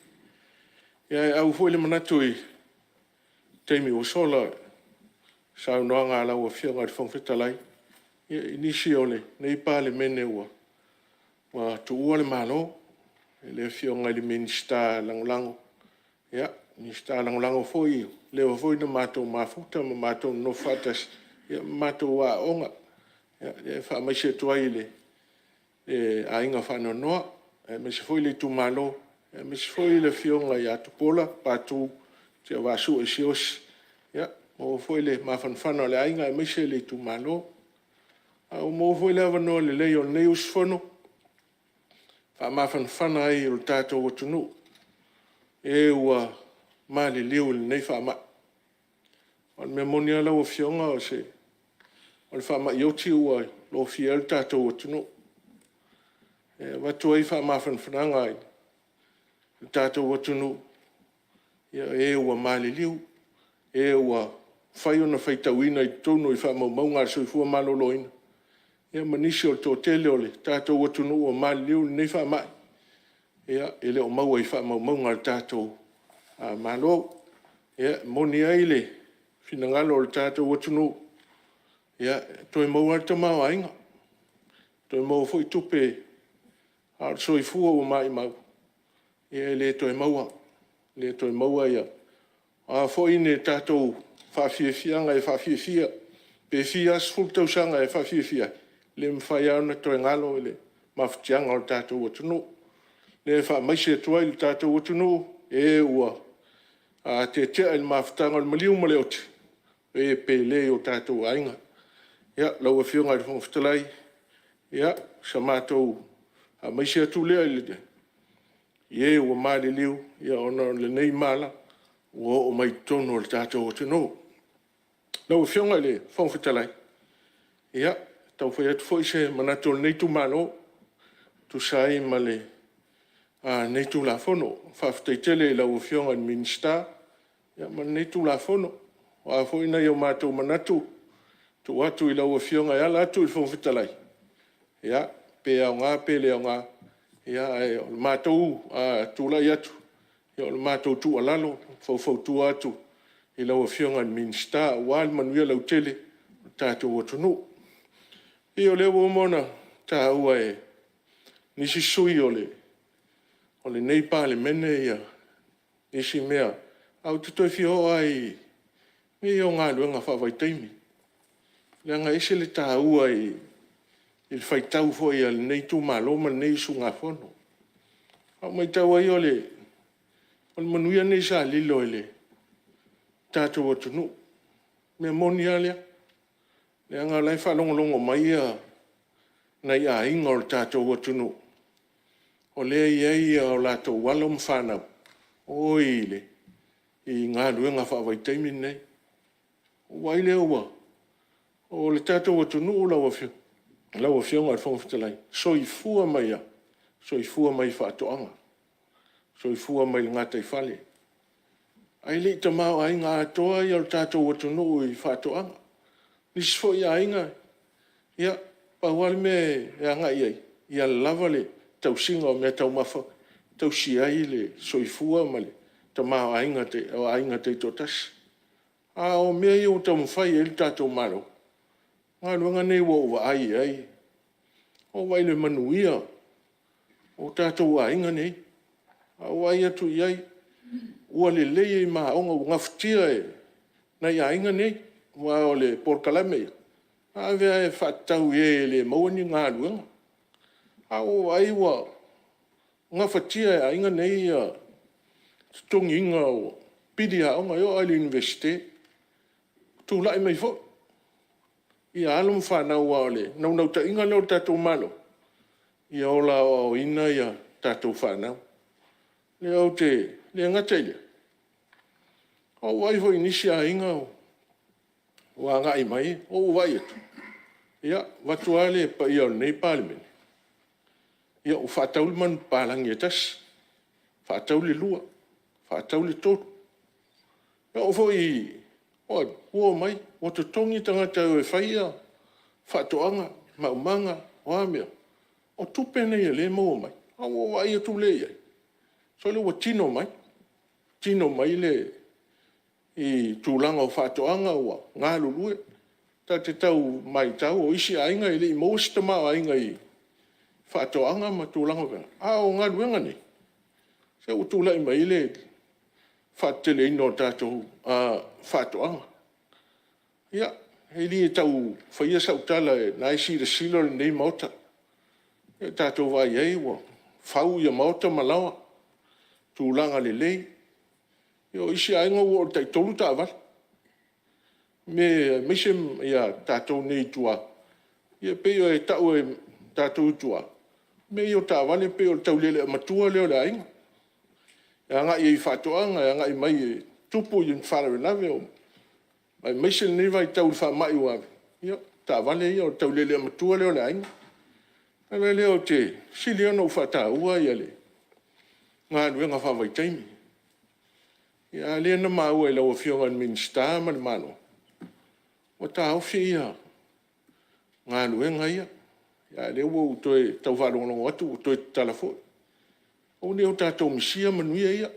Ae au foi le manatu i le taimi ua sola i le saunoaga a lau Afioga i le Fofoga Fetalai i nisi o lenei Palemene ua tuua le Malo, i le Afioga i le Minisita Lagolago, le Minisita Lagolago foi ua leva foi ona matou mafuta ma matou nonofo faatasi ma matou aooga. E faamaise atu ai i le aiga faanoanoa aemaise foi le itumalo, aemaise foi le afioga ia Tupuola Patu Tiavaasue Siaosi. Ia maua foi le mafanafana o le aiga aemaise le itumalo. Ae ua maua foi le avanoa lelei o lenei usufono e faamafanafana ai i lo tatou atunuu i e ua maliliu i lenei faamai. O le mea moni lava lau Afioga o le faamai oti ua lofia ai lo tatou atunuu. E avatu ai faamafanafanaga i lo tatou atunuu i e ua maliliu, e ua mafai ona faitauina i totonu o faamaumauga a le Soifua Maloloina, ia ma nisi o le toatele o le tatou atunuu ua maliliu i lenei faamai, e le o maua i faamaumauga a lo tatou Malo. E moni ai le finagalo o le tatou atunuu, e toe maua lava le tamaoaiga, toe maua foi tupe, a o le soifua ua maumau, e le toe maua, le toe maua. O a foi ni tatou faafiafiaga e faafiafia, pe fia lava sefulu tausaga e faafiafia ai, e le mafai lava ona toe galo le mafatiaga o le tatou atunuu. O lea e faamaise atu ai i lo tatou atunuu, o e ua tetea i le mafutaga a le maliu ma le oti, o e pele i o tatou aiga. Lau Afioga i le Fofoga Fetalai, o se matou faamaise atu lea i e ua maliliu ona o lenei mala ua oo mai i totonu o le tatou atunuu. Lau Afioga i le Fofoga Fetalai, ia, e tau fai atu foi se manatu o lenei itumalo e tusa ai ma lenei Tulafono. Faafetai tele i lau Afioga i le Minisita ma lenei Tulafono. O a foi nai o matou manatu e tuu atu i lau Afioga e ala atu i le Fofoga Fetalai, ia, pe aoga pe le aoga, ae o le matou tulai atu, o le matou tuualalo e faufautua atu i lau Afioga i le Minisita aua le manuia lautele o le tatou atunuu. E pei o lea ua uma ona taua e nisi sui usufono o lenei Palemene nisi mea, ae ou te toe fia oo lava i mea ia o galuega faavaitaimi, leaga e ese le taua i le faitau foi a lenei itumalo ma lenei usugafono. A ou matau i ai, o le manuia lenei sa lilo i le tatou atunuu. O le mea moni lava lea, leaga o la e faalogologo mai nai aiga o le tatou atunuu o lea e i ai o latou alo ma fanau o o i galuega faavaitaimi nei. Ona ou vaai lea o le tatou atunuu lau Afioga i le Fofoga Fetalai, e soifua mai lava, soifua mai i faatoaga, soifua mai i le gataifale, ae le i tamaoaiga atoa le tatou atunuu i faatoaga. O isi foi aiga, na pau lava le mea e agai i ai, ia lava le tausiga o meataumafa e tausi ai le soifua ma le tamaoaiga o aiga taitoatasi. A o mea ia ua taumafai i ai lo tatou Malo, o galuega nei ua ou vaai i ai, ua ou vaai i le manuia o tatou aiga nei. A ou vaai atu i ai ua lelei ai ma aoga, ua gafatia e nai aiga nei. Aua o le polokalame lea, na ave lava e faatatau i e e le maua ni galuega. Ae ua ou vaai ua gafatia e aiga nei le totogiina o pili aoga e oo lava i le Iunivesite. Ua tulai mai foi ia alo ma fanau, aua o le naunautaiga lea o le tatou Malo, ia ola aoaoina a tatou fanau. E le gata i lea, ua ou vaai foi i nisi aiga ua agai mai, ua ou vaai atu, vaeatu lava le paia o lenei Palemene, ia ua faatau le manupapalagi e tasi, faatau le lua, faatau le tolu. E oo foi i… ua omai ua totogi tagata e o e fai faatoaga, maumaga, o a mea, O tupe nei o lea e maua mai, ae ua ou vaai atu lea i ai, sole ua tino mai, tino mai le tulaga o faatoaga ua galulue. Ta te tau matau o isi aiga e le i maua se tamaoaiga i faatoaga ma tulaga faapena, a o galuega nei, se ua tulai mai ai le faateteleina o tatou faatoaga. Ia, e le tau faia sau tala o lena e silasila lenei Maota, ua tatou vaai i ai ua fau maota ma laoa i tulaga lelei. O isi aiga ua oo i le tai 3 taavale, aemaise tatou nei i tua, e pei e tau e tatou i tua, o mea ia o taavale e pei o le taulealea matua lea o le aiga, e agai ai i faatoaga, e agai mai e tupu ni faalavelave, aemaise lenei vaitau i le faamai ua i ai, ia o taavale ia o le taulealea matua lea o le aiga. O le ala lea e sili ai ona ou faataua le galuega faavaitaimi. A o lea na maua i lau Afioga i le Minisita ma le Malo ua taofi galuega ia, a o lea ua ou toe tau faalogologo atu ua toe tatala foi. Aua ne i o tatou misia manuia ia.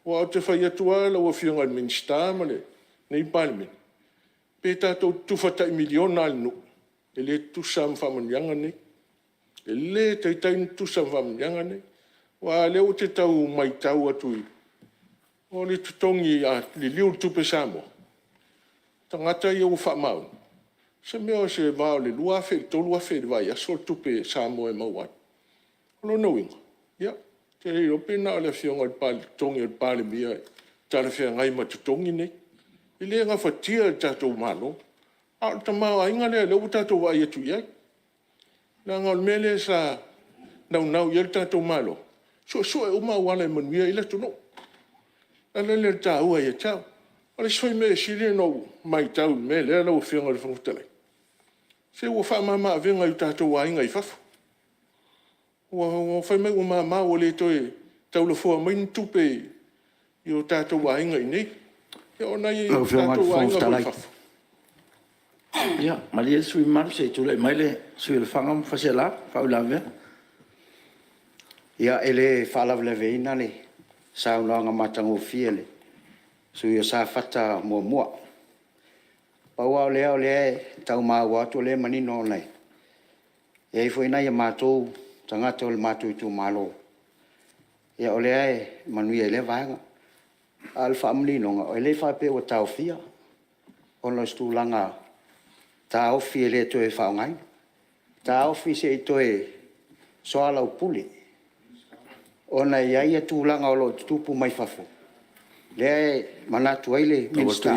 Aua ou te fai atu lava lau Afioga i le Minisita ma lenei Palemene, pe tatou te tufa tai $1 miliona lava i le nuu, e le tutusa lava ma faamanuiaga nei. E le taitai ona tutusa ma faamanuiaga nei. Aua o lea ou te tau matau atu o le totogi a liliu i le tupe Samoa a tagata ia ua faamaoni, o se mea o le va o le $2,000 i le $3,000 i le vaiaso le tupe Samoa e maua ai. O lona uiga, ou te le iloa pe na o le totogi o le Palemia e talafeagai ma totogi nei. E le gafatia e le tatou Malo, a o le tamaoaiga lea o lea ua tatou vaai atu i ai. Leaga o le mea lea sa naunau i ai le tatou Malo, suesue uma auala e manuia ai le atunuu. O le ala lea o le taua ia te au. O le isi foi mea e sili ona ou matau i le mea lea lau Afioga i le Fofoga Fetalai, se ua faamama avega i o tatou aiga i fafo. Ua fai mai ua mama ua le toe tau lafoa mai ni tupe i o tatou aiga i inei. O nai o tatou aiga foi i fafo… Ia malie le sui usufono mamalu se i tulai mai le sui usufono mo Lefaga ma Faleaseela le faauilavea. Ia, e le faalavelaveina le saunoaga matagofie a le sui usufono mo Safata 1. Pau lava o lea o lea e tau maua atu o lea e manino, ona e i ai foi nai o matou tagata o le matou itumalo o lea e manuia i lea vaega. A o le faamaninoga, e le faapea ua taofia ona o se tulaga taofi e le toe faaaogaina, taofi se i toe soalaupule, ona e i ai tulaga o lo o tutupu mai fafo, lea e manatu ai le Minisita,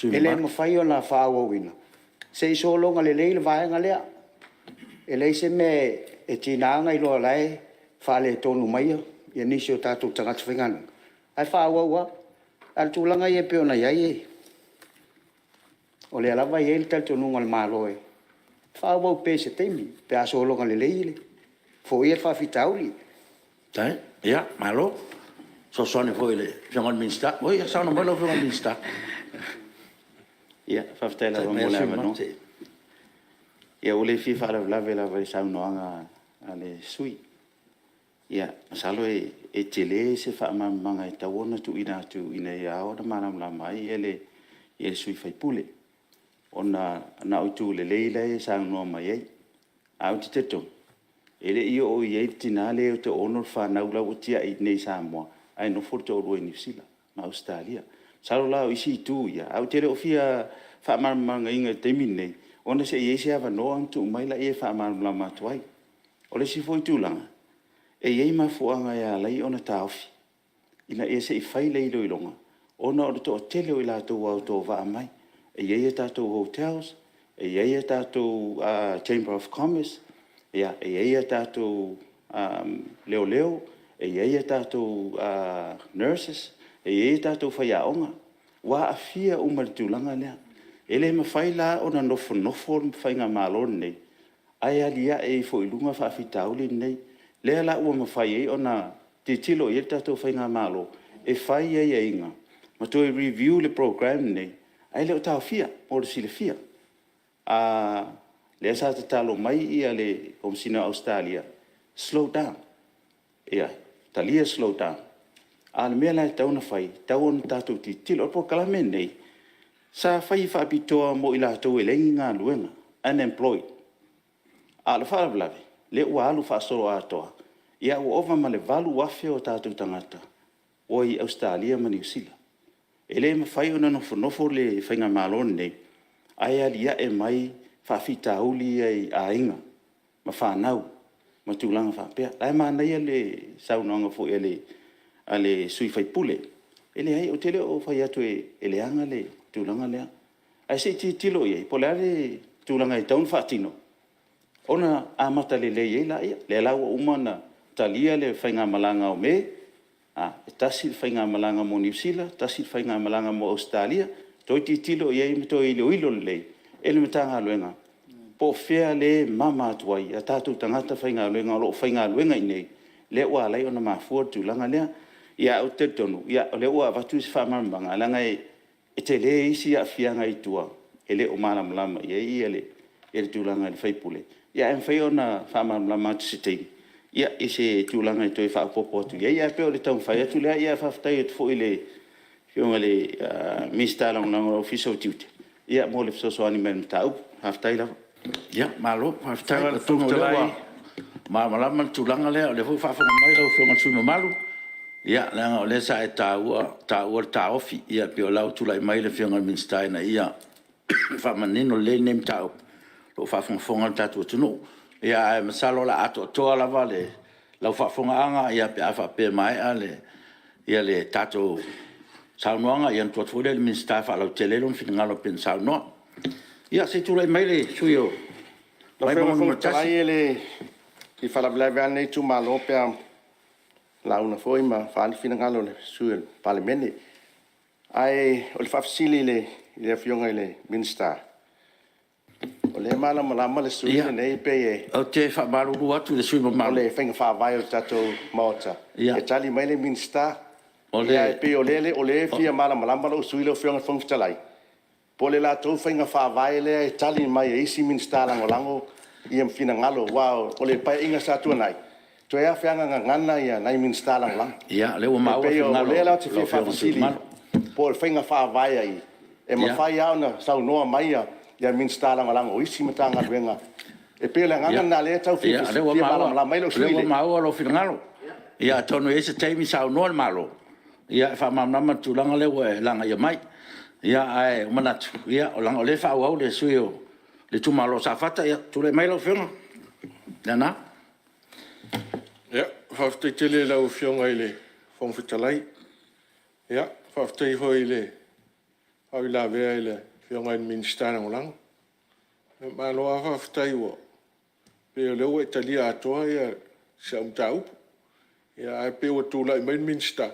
e le mafai ona faaauauina se i sologa lelei le vaega lea. E leai se mea e tiga ona iloa o la e faaletonu mai nisi o tatou tagata faigaluega, ae faaauau lava. A o le tulaga ia pei ona i ai, o lea lava e i ai le talitonuga o le Malo e faaauau pea i se taimi pe a sologa lelei, foia le faafitauli. Faafetai. Ia, malo fesoasoani foi i le Afioga i le Minisita. Oi saunoa mai lau Afioga i le Minisita. Faafetai lava mo le avanoa. Ia ua le fia faalavelave lava i le saunoaga a le sui usufono. Ia, masalo e tele se faamalamalamaga e tatau ona tuuina atu ina ia ao ona malamalama ai le sui usufono, ona na o itu lelei la e saunoa mai ai. Ae ou te talitonu, e le i oo i ai le tina lea e toaono le fanau la ua tiai i inei i Samoa, ae nofo le toalua i Niu Sila ma Ausetalia. Masalo la o isi itu ia, ae ou te le o fia faamalamalamaina i le taimi lenei, ona se i i ai se avanoa ona tuu mai lea e faamalamalama atu ai. O le isi foi tulaga, e i ai mafuaaga e ala ai ona taofi, ina ia se i fai le iloiloga, ona o le toatele o i latou ua autovaa mai. E i ai a tatou hotels, e i ai a tatou Chamber of Commerce, e i ai a tatou leoleo, e i ai a tatou nurses, e i ai a tatou faiaoga, ua aafia uma i le tulaga lea. E le mafai la ona nofonofo le faigamalo lenei ae aliae ifo i luga faafitauli nei. O lea la ua mafai ai ona tilotilo i ai le tatou faigamalo e fai aiaiga ma toe review le program lenei, ae le o taofia mo le silafia. Lea sa tatalo mai le Komesina o Ausetalia, slow down, ia talia le slow down. A o le mea la e tatau ona fai, e tatau ona tatou tilotilo. O le polokalame lenei, sa fai faapitoa mo i latou e leai ni galuega, unemployed. A o le faalavelave, o lea ua alu faasoloatoa, ia ua ova ma le 8,000 o tatou tagata ua i Ausetalia ma Niu Sila. E le mafai ona nofonofo le faigamalo lenei ae aliae mai faafitauli ia i aiga ma fanau ma tulaga faapea. O la e manaia le saunoaga foi a le sui usufono. E leai, ou te le o fai atu e leaga le tulaga lea, ae se i tilotilo i ai po o le a le tulaga e tatau ona faatino ona amata lelei ai lea. O lea la ua uma ona talia le faigamalaga o Me, e tasi le faigamalaga mo Niu Sila, tasi le faigamalaga mo Ausetalia, toe tilotilo i ai ma toe iloilo lelei e le Matagaluega po o fea lea e mama atu ai a tatou tagata faigaluega o lo o faigaluega i inei, lea ua ala ai ona mafua le tulaga lea. Ae ou te talitonu o lea ua avatu se faamalamalamaga, leaga e tele isi aafiaga i tua e le o malamalama i ai le tulaga i le sui usufono, ae mafai ona faamalamalama atu i se taimi i se tulaga e toe faaopoopo atu i ai. Ae pei o le taumafai atu lea, ae faafetai atu foi i le Afioga i le Minisita Lagolago o le Ofisa o Tiute mo le fesoasoani mai i le mataupu. Faafetai lava. Malo faafetai. Atonu o lea ua malamalama le tulaga lea, o lea foi ua faafofoga mai lau Afioga i le sui usufono mamalu, leaga o lea sa e taua le taofi, e pei o lea ua tulai mai le Afioga i le Minisita ina ia faamanino lelei lenei mataupu, o lo o faafogafoga le tatou atunuu. Ae masalo o le a atoatoa lava lau faafofogaaga pe a faapea e maea le tatou saunoaga, ona tuu atu foi lea i le Minisita e faalautele ai lona finagalo e pei ona saunoa. Ia se i tulai mai le sui usufono mo Lau Vaimauga Afioga i le Fofoga Fetalai, 1. e le fia faalavelave lava lenei itumalo pe a lauga foi ma faaali finagalo o sui usufono o le Palemene. Ae o le faafesili i le Afioga i le Minisita, o lea e malamalama le sui usufono lenei pei e… Ou te faamalulu atu i le sui usufono mamalu… O le faiga faavae o le tatou Maota, e tali mai le Minisita. Ae pei o lea e fia malamalama lou sui usufono lau Afioga i le Fofoga Fetalai, po o le latou faiga faavae lea e tali mai e isi Minisita Lagolago finagalo, aua o le Paeaiga sa tuanai, toe lava feagana nai Minisita Lagolago. Ia, o lea ua maua le E pei finagalo o lea la ou te o lau fia Afioga i le sui faafesili, usufono mamalu. po o le faiga faavae a ai, e mafai lava ona saunoa mai Minisita Lagolago o isi Matagaluega. E pei o le agaga lena o lea e tau fia malamalama ai lou sui Ia, o lea usufono. ua maua lou finagalo. Ia atonu e i ai se taimi saunoa le Malo e faamalamalama le tulaga lea ua e lagaia mai. Ae manatu, leaga o lea e faaauau le sui usufono o le itumalo o Safata. Ia, tulai mai lau Afioga Leaana. Faafetai tele i lau Afioga i le Fofoga Fetalai. Faafetai foi i le faauilavea i le Afioga i le Minisita Lagolago. Malo lava faafetai, pei o lea ua e talia atoa si au mataupu. Ae pei ua tulai mai le Minisita,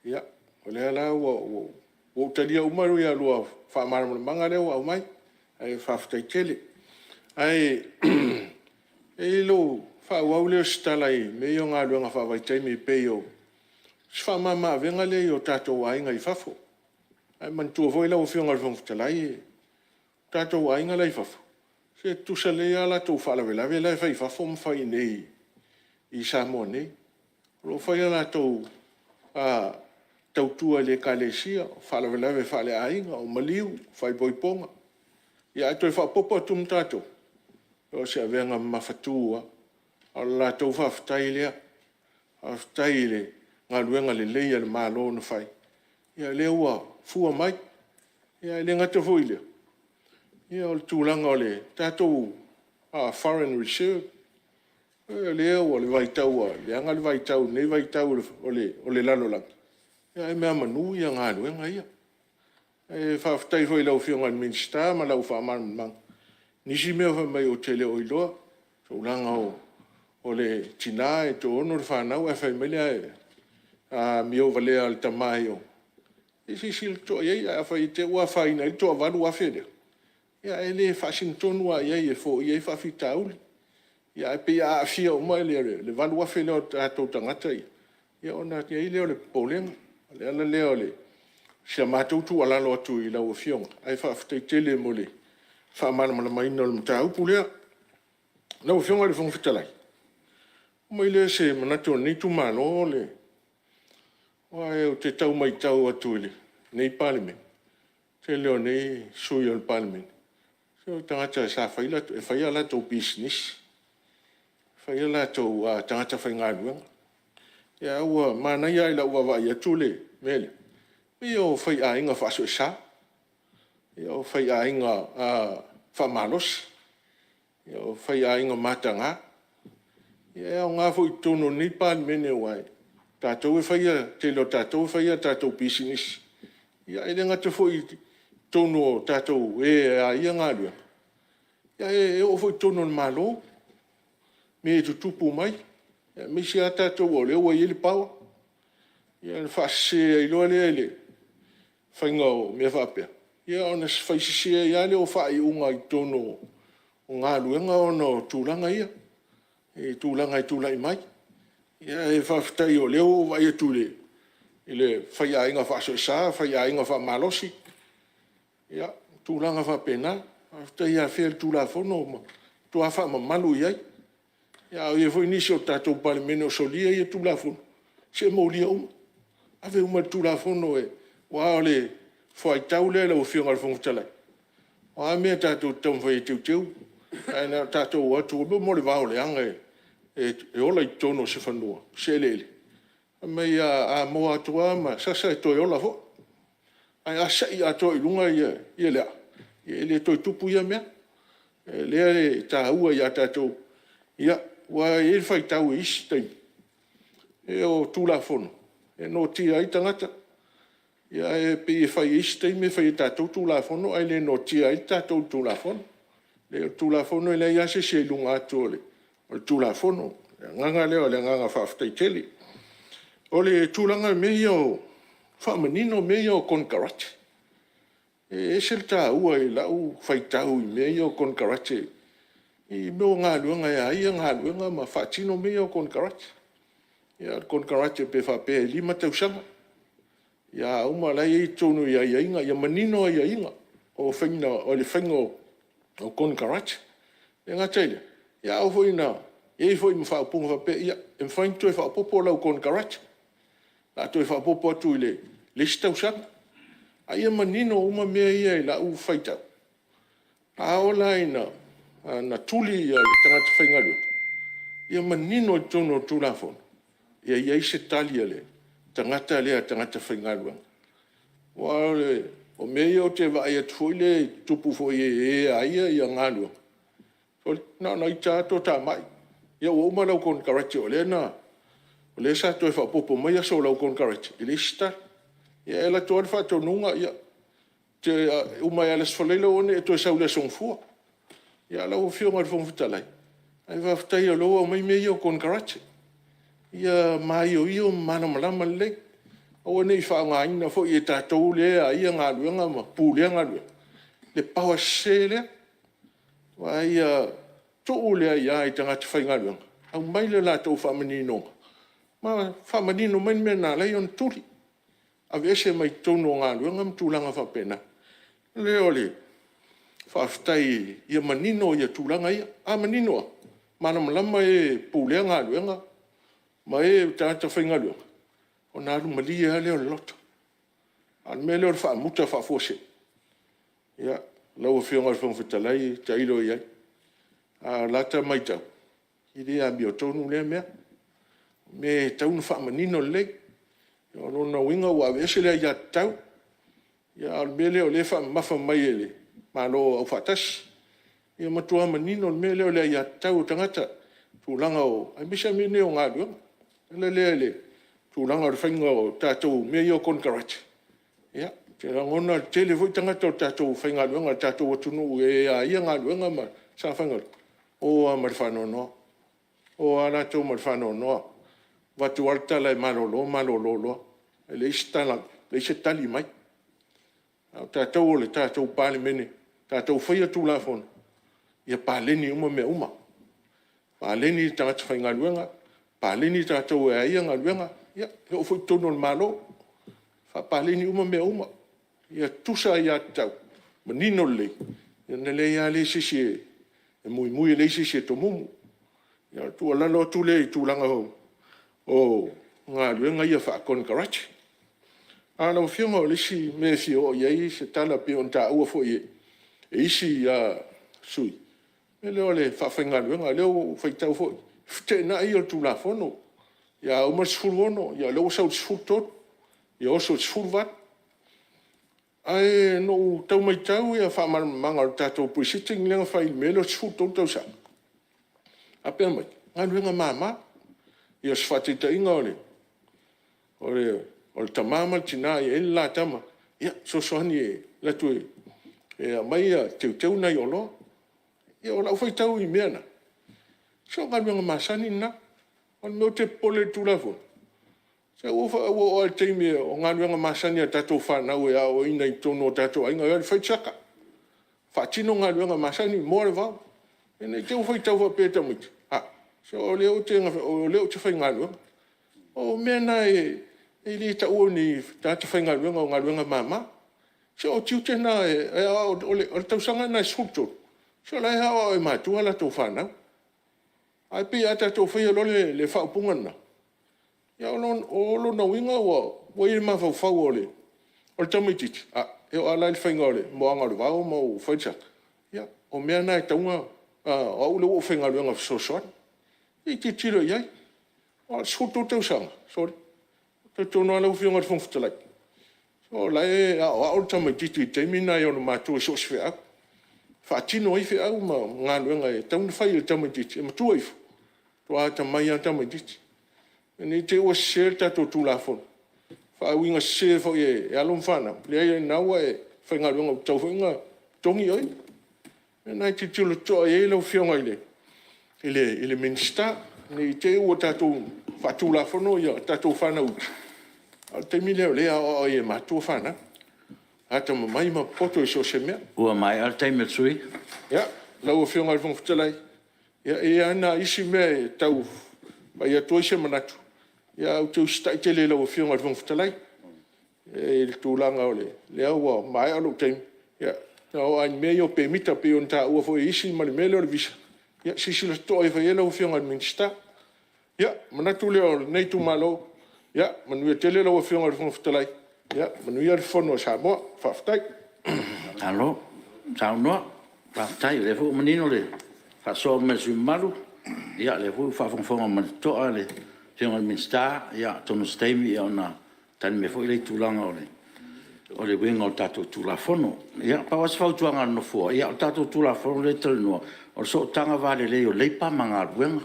ia o lea la ua ou talia uma a oulua faamalamalamaga lea ua aumai, ae faafetai tele. Ae i ai lou… ona faaauau lea o se tala i mea ia o galuega faavaitaimi e pei o si faamama avega lea i o tatou aiga i fafo. Ae manatua foi lau Afioga i le Fofoga Fetalai, o tatou aiga la e i fafo, se e tutusa lelei lava o latou faalavelave la e fai i fafo ma fai i Samoa nei. O lo o fai a latou tautua i le Ekalesia, o faalavelave faaleaiga, o maliu, o faaipoipoga, ae toe faaopoopo atu ma tatou, o se avega mamafatu lava. A o le latou faafetai lea, faafetai i le galuega lelei a le Malo na fai, ia o lea ua fua mai. Ae le gata foi i lea, o le tulaga o le tatou foreign reserve, o lea ua leaga le vaitau i lenei vaitau o le lalolagi, ae meamanu galuega ia. Ae faafetai foi i lau Afioga i le Minisita ma lau faamalamalamaga i nisi mea fai mai ou te le o iloa, tulaga o le tina e toaono le fanau ae fai mai le amiovalea a le tama i o, se i silasila totoa i ai, afai i te i ua afaina ai le toa $8,000 lea, ae le faasinotonu lava i ai e foia ai faafitauli. Ae pei a aafia uma le 8,000 lea o tatou tagata ia, ona i ai lea o le popolega. O le ala lea o si a matou tuualalo atu i lau Afioga, ae faafetai tele mo le faamalamalamaina o le mataupu lea. Lau Afioga i le Fofoga Fetalai, ona oo mai lea o se manatu o lenei itumalo, aua ou te tau matau atu i lenei Palemene, o le toatele o nei sui usufono o le Palemene, o tagata e fai a latou pisinisi, e fai o latou tagata faigaluega. Ae ua manaia lava i lau vaavaai atu le mea lea, pei o faiaiga faasoesa, o faiaiga faamalosi, o faiaiga mataga. E aoga foi i totonu o lenei Palemene, aua o le toatele o tatou e fai a tatou pisinisi, e le gata foi i totonu o e a ia galuega, ae oo foi i totonu o le Malo mea e tutupu mai, aemaise lava tatou o lea ua i ai le power, ona faasese ai loa lea i le faiga o mea faapea, ona fai sese ai lava lea o faaiuga i totonu o galuega ona o tulaga ia, i tulaga e tulai mai. Ae faafetai o lea ua ou vaai atu i le faiaiga faasoesa, faiaiga faamalosi, ia, tulaga faapena. Faafetai i afea e le Tulafono ma matua faamamalu i ai. A o i ai foi nisi o le tatou Palemene o solia ia Tulafono, se molia uma, ave uma i le Tulafono, aua o le fuaitau lea lau Afioga i le Fofoga Fetalai, o a mea tatou te taumafai e teuteu, ae na ona tatou o atu lava, mo le vao leaga e ola i totonu o se fanua, se eleele, fai mai a moa atu lava ma sasa e toe ola foi. Ae a se i atoa i luga ia le aa, e le toe tupu ia mea. O lea e taua ia tatou, aua e i ai le faitau i isi taimi, o Tulafono e noatia ai tagata, ae pei e fai i isi taimi e fai e tatou Tulafono ae le noatia ai tatou i le Tulafono. O le Tulafono e leai lava se isi e i luga atu o le Tulafono. O le agaga lea o le agaga faafetai tele. O le tulaga i mea ia o… faamanino mea ia o konekarate. E ese le taua i lau faitau i mea ia o konekarate i mea o galuega e a ia galuega ma faatino mea ia o konekarate. O le konekarate pe faapea e 5 tausaga, a uma o la e i ai i totonu o aiaiga, ia manino aiaiga o le faiga o konekarate. E le gata i lea, a oo foi ina i ai foi ma faaupuga faapea, e mafai ona toe faaopoopo lau konekarate, o le a toe faaopoopo atu i le isi tausaga. A ia manino uma mea ia i lau faitau, a oo la ina tuli le tagata faigaluega, ia manino i totonu o le Tulafono, ia i ai se tali a le tagata lea, le tagata faigaluega. Aua o mea ia ou te vaai atu foi lea e tutupu foi i e e a ia galuega, sole, na ona ita lava toatamai, ia ua uma lau konekarate o lea sa toe faaopoopo mai aso o lau konekarate, e leai se tali. Ia e alu atu lava le faatonuga, e te uma lava i le Aso Faraile aua ne i e toe sau i le Aso Gafua. Lau Afioga i le Fofoga Fetalai, ae faafetai o lea ua aumai mea ia o konekarate, ia maioio ma malamalama lelei, aua ne i faaaogaina foi e tatou lea e a ia galuega ma pulea galuega le power sese lea. Aua ia tuu le aia i tagata faigaluega, aumai le latou faamaninoga ma faamanino mai le mea na ala ai ona tuli, aveese mai totonu o galuega ma tulaga faapena. O le mea lea o le faafetai ia manino tulaga ia. A manino lava, malamalama e e pulea galuega ma o tagata faigaluega, ona alu malie lava lea o le loto. A o le mea lea o le faamuta faafuasei, ia, lau Afioga i le Fofoga Fetalai, tailo i ai. A o lata matau, e le amiotonu lea mea. O le mea e tatau ona faamanino lelei. O lona uiga ua aveese le aiatatau, a o le mea lea o lea e faamamafa mai e le Malo Aufaatasi. Ia matua manino le mea lea o le aiatatau a tagata, tulaga o… aemaise lava mea nei o galuega. O le ala lea i le tulaga o le faiga o tatou mea ia o konekarate, ia, ou te lagona e toatele foi tagata faigaluega a le tatou atunuu e a ia galuega ma sa faigaluega, e o lava ma le faanoanoa, e o lava latou ma le faanoanoa. E avatu lava le tala e malolo malolo loa, e leai se tali mai. A o tatou o le tatou Palemene na tatou faia Tulafono, ia paleni uma mea uma, paleni tagata faigaluega, paleni tatou e a ia galuega, ia e oo foi i totonu o le Malo, faapaleni uma mea uma, ia tutusa aiatatau, manino lelei, ona leai lava lea o se isi e E muimui e leai se isi e tomumu. Ia o le tuualalo atu lea i tulaga o galuega ia faakonekarate. Lau Afioga o le isi mea e fia oo i ai se tala e pei ona taua foi e isi sui usufono, o le mea lea o le faafaigaluega. O lea ua ou faitau foi, o le feteenai ia o le Tulafono. A uma le 16, ia o lea ua sau i le 13, ia oso i le 18. Ae na ou tau matau faamalamalamaga o le tatou Pre-Sitting lea na fai i le mea lea o le 13 tausaga, faapea mai, o galuega mama. Ia o se faataitaiga o le tama ma le tina e i ai le la tama, ia fesoasoani e alu atu e aumai teuteu nai oloa. Ia o lau faitau i mea na, se o galuega masani na. O le mea ou te popole ai i le Tulafono, se ua oo lava i le taimi o galuega masani a tatou fanau e aoaoina i totonu o tatou aiga, e o e fai le saka, faatino galuega masani, moa le vao. Ina ne i te i ua faitau faapea tamaiti, a, se o lea ou te faigaluega. O mea na e le taua o ni tagata faigaluega o galuega mama. Se o tiute na e aoao, o le tausaga lena e 13, se o la e aoao e matua a latou fanau. Ae pei a tatou faia loa le faaupuga lena, ia o lona uiga ua i le mafaufau o le tamaitiiti, a, e oo lava la i le faiga o le moaina o le vao ma fai le saka, ia o mea na e tatau ona… o au lea ua ou faigaluega fesoasoani. Se i tilotilo i ai. Aua o le 13 tausaga, sole, ou te talitonu lava lau Afioga i le Fofoga Fetalai, o la e aoao le tamaitiiti i le taimi lena e ona matua i so o se feau, e faatino ai feau ma galuega e tatau ona fai e le tamaitiiti, e matua ifo, ua matua atamai lava le tamaitiiti. Ina ne i te i ua sese le tatou Tulafono, faauiga sese foi e alo ma fanau, leai o lena ua e faigaluega ua tatau foi ona totogi oe. O mea na e tilotilo totoa i ai lau Afioga i le Minisita, ne i te i ua tatou faatulafono a tatou fanau iti, a o le taimi lea o lea e aoao ai e matua fanau, atamamai ma popoto i so o se mea. Ua maea le taimi o le sui usufono. Ia, lau Afioga i le Fofoga Fetalai, e i ai lava nai isi mea e tau fai atu ai se manatu, ae ou te usitai tele i lau Afioga i le Fofoga Fetalai i le tulaga o lea ua maea lou taimi. Ia oo lava i mea ia o pemita pei ona taua foi e isi ma le mea lea o le visa, ia silasila totoa ifo i ai lau Afioga i le Minisita. Ia, ona manatu lea o lenei itumalo, ia manuia tele lau Afioga i le Fofoga Fetalai, manuia le Fono a Samoa. Faafetai. Malo saunoa, faafetai o lea foi ua manino le faasoa mai a le sui usufono mamalu, o lea foi ua faafogafoga ma le totoa le Afioga i le Minisita, atonu o se taimi ona tali mai foi lea i le tulaga o le uiga o le tatou Tulafono. Ia pau lava si fautuaga a le Nofoa, o le tatou Tulafono lea e talanoa, o le Sootaga Va Lelei o Leipa ma Galuega.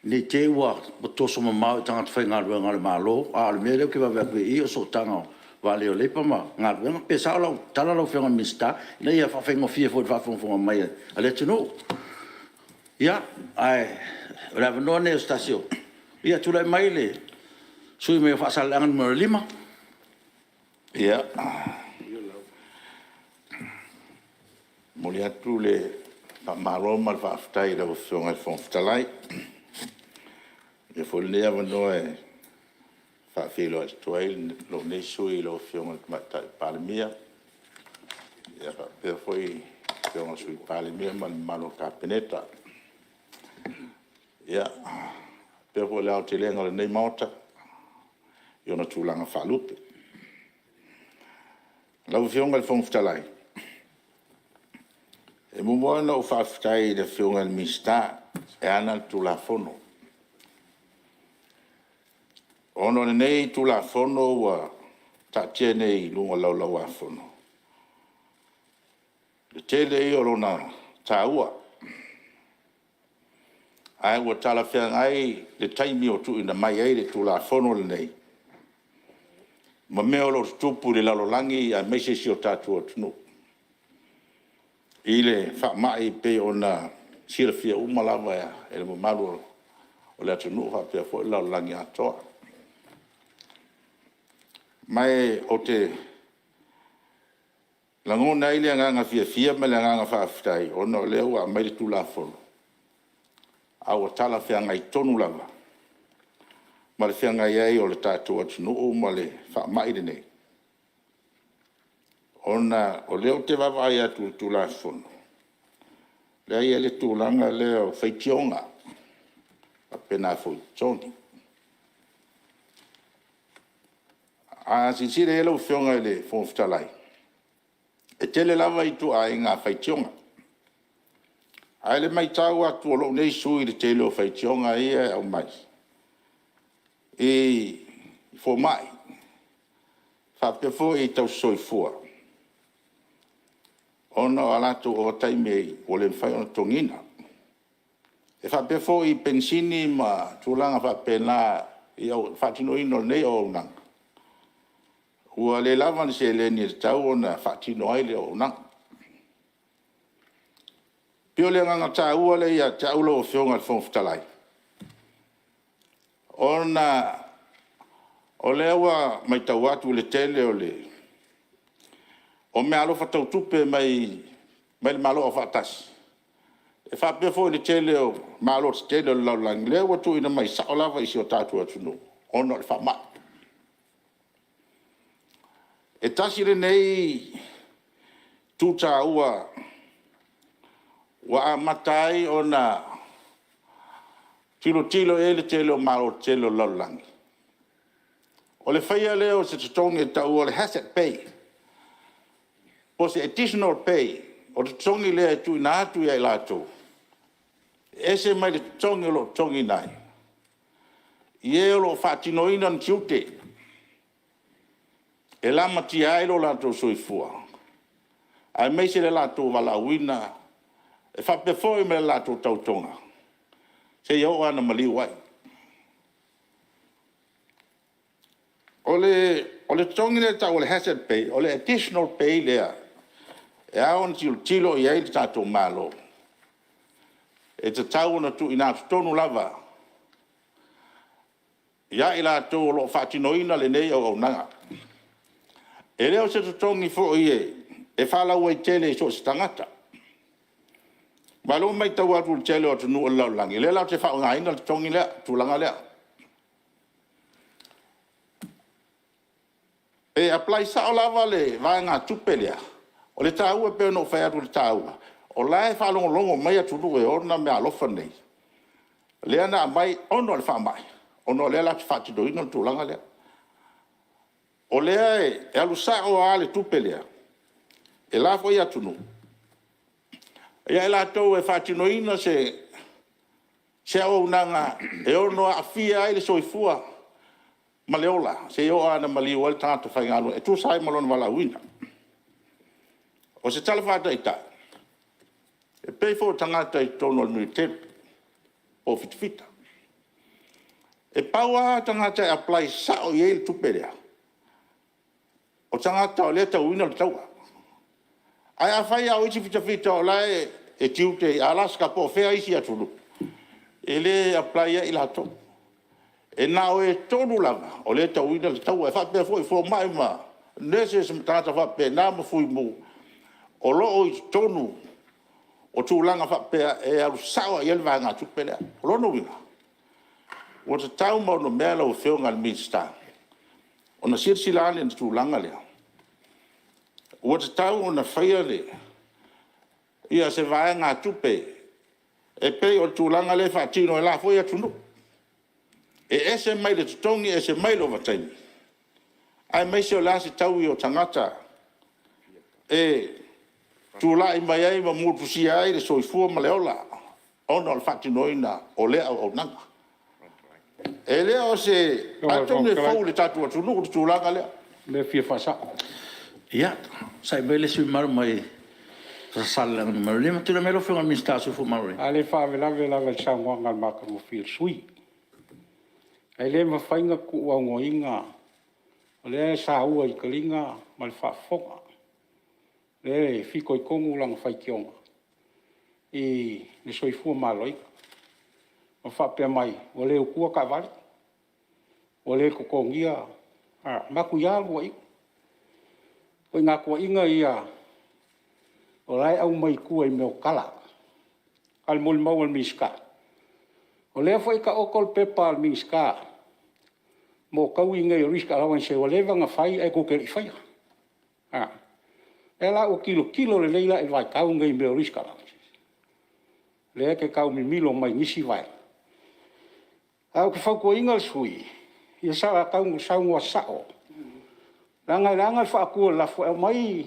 Ne i te i ua toso mamao i tagata faigaluega a le Malo, a o le mea lea ou te vaavaai atu i i, o le Sootaga Va Lelei o Leipa ma Galuega. Pe sao lau tala lau Afioga i le Minisita, ina ia faafaigofie foi i le faafogafoga mai a le atunuu. Ia, ae o le avanoa lenei o se tasi o… Ia, tulai mai le sui usufono mo Faasaleleaga 5. Ia, e momoli atu le faamalo ma le faafetai i lau Afioga i le Fofoga Fetalai. Avea foi lenei avanoa e faafeiloai atu ai lou nei sui usufono i lau Afioga i le Tamaitai Palemia, faapea foi le Afioga i le Sui Palemia ma le mamalu o le Kapeneta. Ia, faapea foi i le aotelega o lenei Maota i ona tulaga faalupe. Lau Afioga i le Fofoga Fetalai, e muamua ona ou faafetai i le Afioga i le Minisita e ana le Tulafono, ona o lenei Tulafono ua taatia nei i luga o le Laulau a Fono, o le tele ia o lona taua, ae ua talafeagai le taimi ua tuuina mai ai le Tulafono lenei ma mea o lo o tutupu i le lalolagi aemaise si o tatou atunuu i le faamai e pei ona silafia uma lava e le mamalu o le atunuu faapea foi le lalolagi atoa. Ma ou te lagona ai le agaga fiafia ma le agaga faafetai ona o lea ua aumai le Tulafono, a ua talafeagai tonu lava ma le feagai ai o le tatou atunuu ma le faamai lenei, ona o lea ou te vaavaai atu i le Tulafono, lea e i ai le tulaga lea o faitioga faapena foi i totogi. A silasila i ai lau Afioga i le Fofoga Fetalai, e tele lava ituaiga faitioga. Ae i le matau atu a lou nei sui usufono i le tele o faitioga ia e aumai i fomai faapea foi i tausisoifua, ona o a latou ovataimi ua le mafai ona totogiina. E faapea foi i penisini ma tulaga faapena i le faatinoina o lenei auaunaga, ua le lava ni seleni e tatau ona faatino ai le auaunaga. E pei o le agaga taua lea ia te au lau Afioga i le Fofoga Fetalai, ona o lea ua matau atu i le tele o meaalofa tau tupe mai le Malo Aufaatasi, e faapea foi i le tele o Malo tetele o le lalolagi, lea ua tuuina mai sao lava i si o tatou atunuu ona o le faamai. E tasi lenei itu taua ua amata ai ona tilotilo i ai le tele o Malo tetele o le lalolagi, o le faia lea o se totogi e taua o le hazard pay, po o se additional pay. O le totogi lea e tuuina atu ia i latou, e ese mai le totogi o lo o totogiina ai, i e o lo o faatinoina ni tiute e lamatia ai lo latou soifua, aemaise le latou valaauina, e faapea foi ma le latou tautoga seia oo lava ina maliu ai. O le totogi lea e tau o le hazard pay, o le additional pay lea e ao ona tilotilo i ai lo tatou Malo, e tatau ona tuuina atu tonu lava ia i latou o lo o faatinoina lenei auaunaga. E le o se totogi foi e faalauaitele i so o se tagata. Aua o lea ua matau atu i le tele o atunuu o le lalolagi, o lea latou te faaaogaina le totogi lea, le tulaga lea. E apply sao lava le vaegatupe lea, o le taua e pei ona ou fai atu i le taua, o la e faalogologo mai atunuu e ona meaalofa nei, lea na aumai ona o le faamai, ona o lea latou te faatinoina le tulaga lea. O lea e alu sao lava le tupe lea i la foi atunuu ia i latou e faatinoina se auaunaga e ono aafia ai le soifua ma le ola seia oo lava ina maliu ai le tagata faigaluega e tusa ai ma lona valaauina. O se tala faataitai, e pei foi o tagata i totonu o le Militeli po o fitafita. E pau lava tagata e apply sao i ai le tupe lea, o tagata o lea e tauina le taua. Ae afai lava o isi fitafita o la e tiute i Alaska po o fea isi atunuu, e le apply i ai latou. E na o i tonu lava o lea e tauina le taua. E faapea foi i fomai ma nurses ma tagata faapena ma fuimu, o lo o i totonu o tulaga faapea e alu sao lava i ai le vaegatupe lea. O lona uiga, ua tatau ma onomea lau Afioga i le Minisita ona silasila ane i le tulaga lea, ua tatau ona faia se vaegatupe e pei o le tulaga lea e faatino e la foi atunuu, e ese mai le totogi ese mai le ovataimi, aemaise o le a se taui o tagata e tulai mai ai ma motusia ai le soifua ma le ola ona o le faatinoina o lea auaunaga. E le o se... atonu e fou i le tatou atunuu le tulaga lea. Ia, onosai mai le sui usufono mamalu mai Faasaleleaga 5. Tulai mai lau Afioga i le Minisita mo le Soifua Maloloina. A le faalavelave lava i le saunoaga matagofie a le sui usufono. Ae le mafai ona tuuaunoaina, o lea e saua i taliga ma le faafofoga, o lea e fitoitonu lana faitioga i le soifua maloloina, ma faapea mai ua le utua taavale, ua le totogia, matuia le tuuaiga. O ituaiga tuuaiga ia o la e aumai i tua i mea o tala. A o le molimau a le Minisita, o lea foi e taoto le pepa a le Minisita mo taui nei o risk allowance ua leva ona fai ae tou te le i faia. O lea la ua tilotilo lelei la i le vaitau lenei i mea o risk allowance. lea e te tau mimilo mai nisi vaega. Ae ou te fautuaina le sui usufono, ia saga saunoa sao, leaga e leaga le faatu o le lafo, e aumai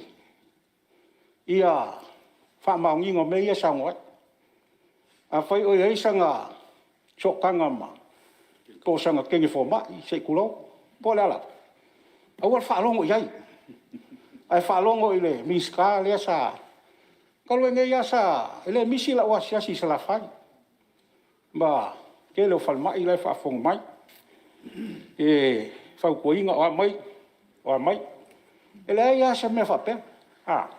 faamaoniga o mea ia e saunoa ai. Afai o i ai sana sootaga po o sana teine fomai se i tulou, po o le a lava, aua le faalogo i ai, ae faalogo i le Minisita lea sa… Talu ai nei lava sa… e le misi lau asiasi i Salafai ma le tele o falemai la e faafofoga mai i le fautuaina o a mai, o a mai. E leai lava se mea faapea, a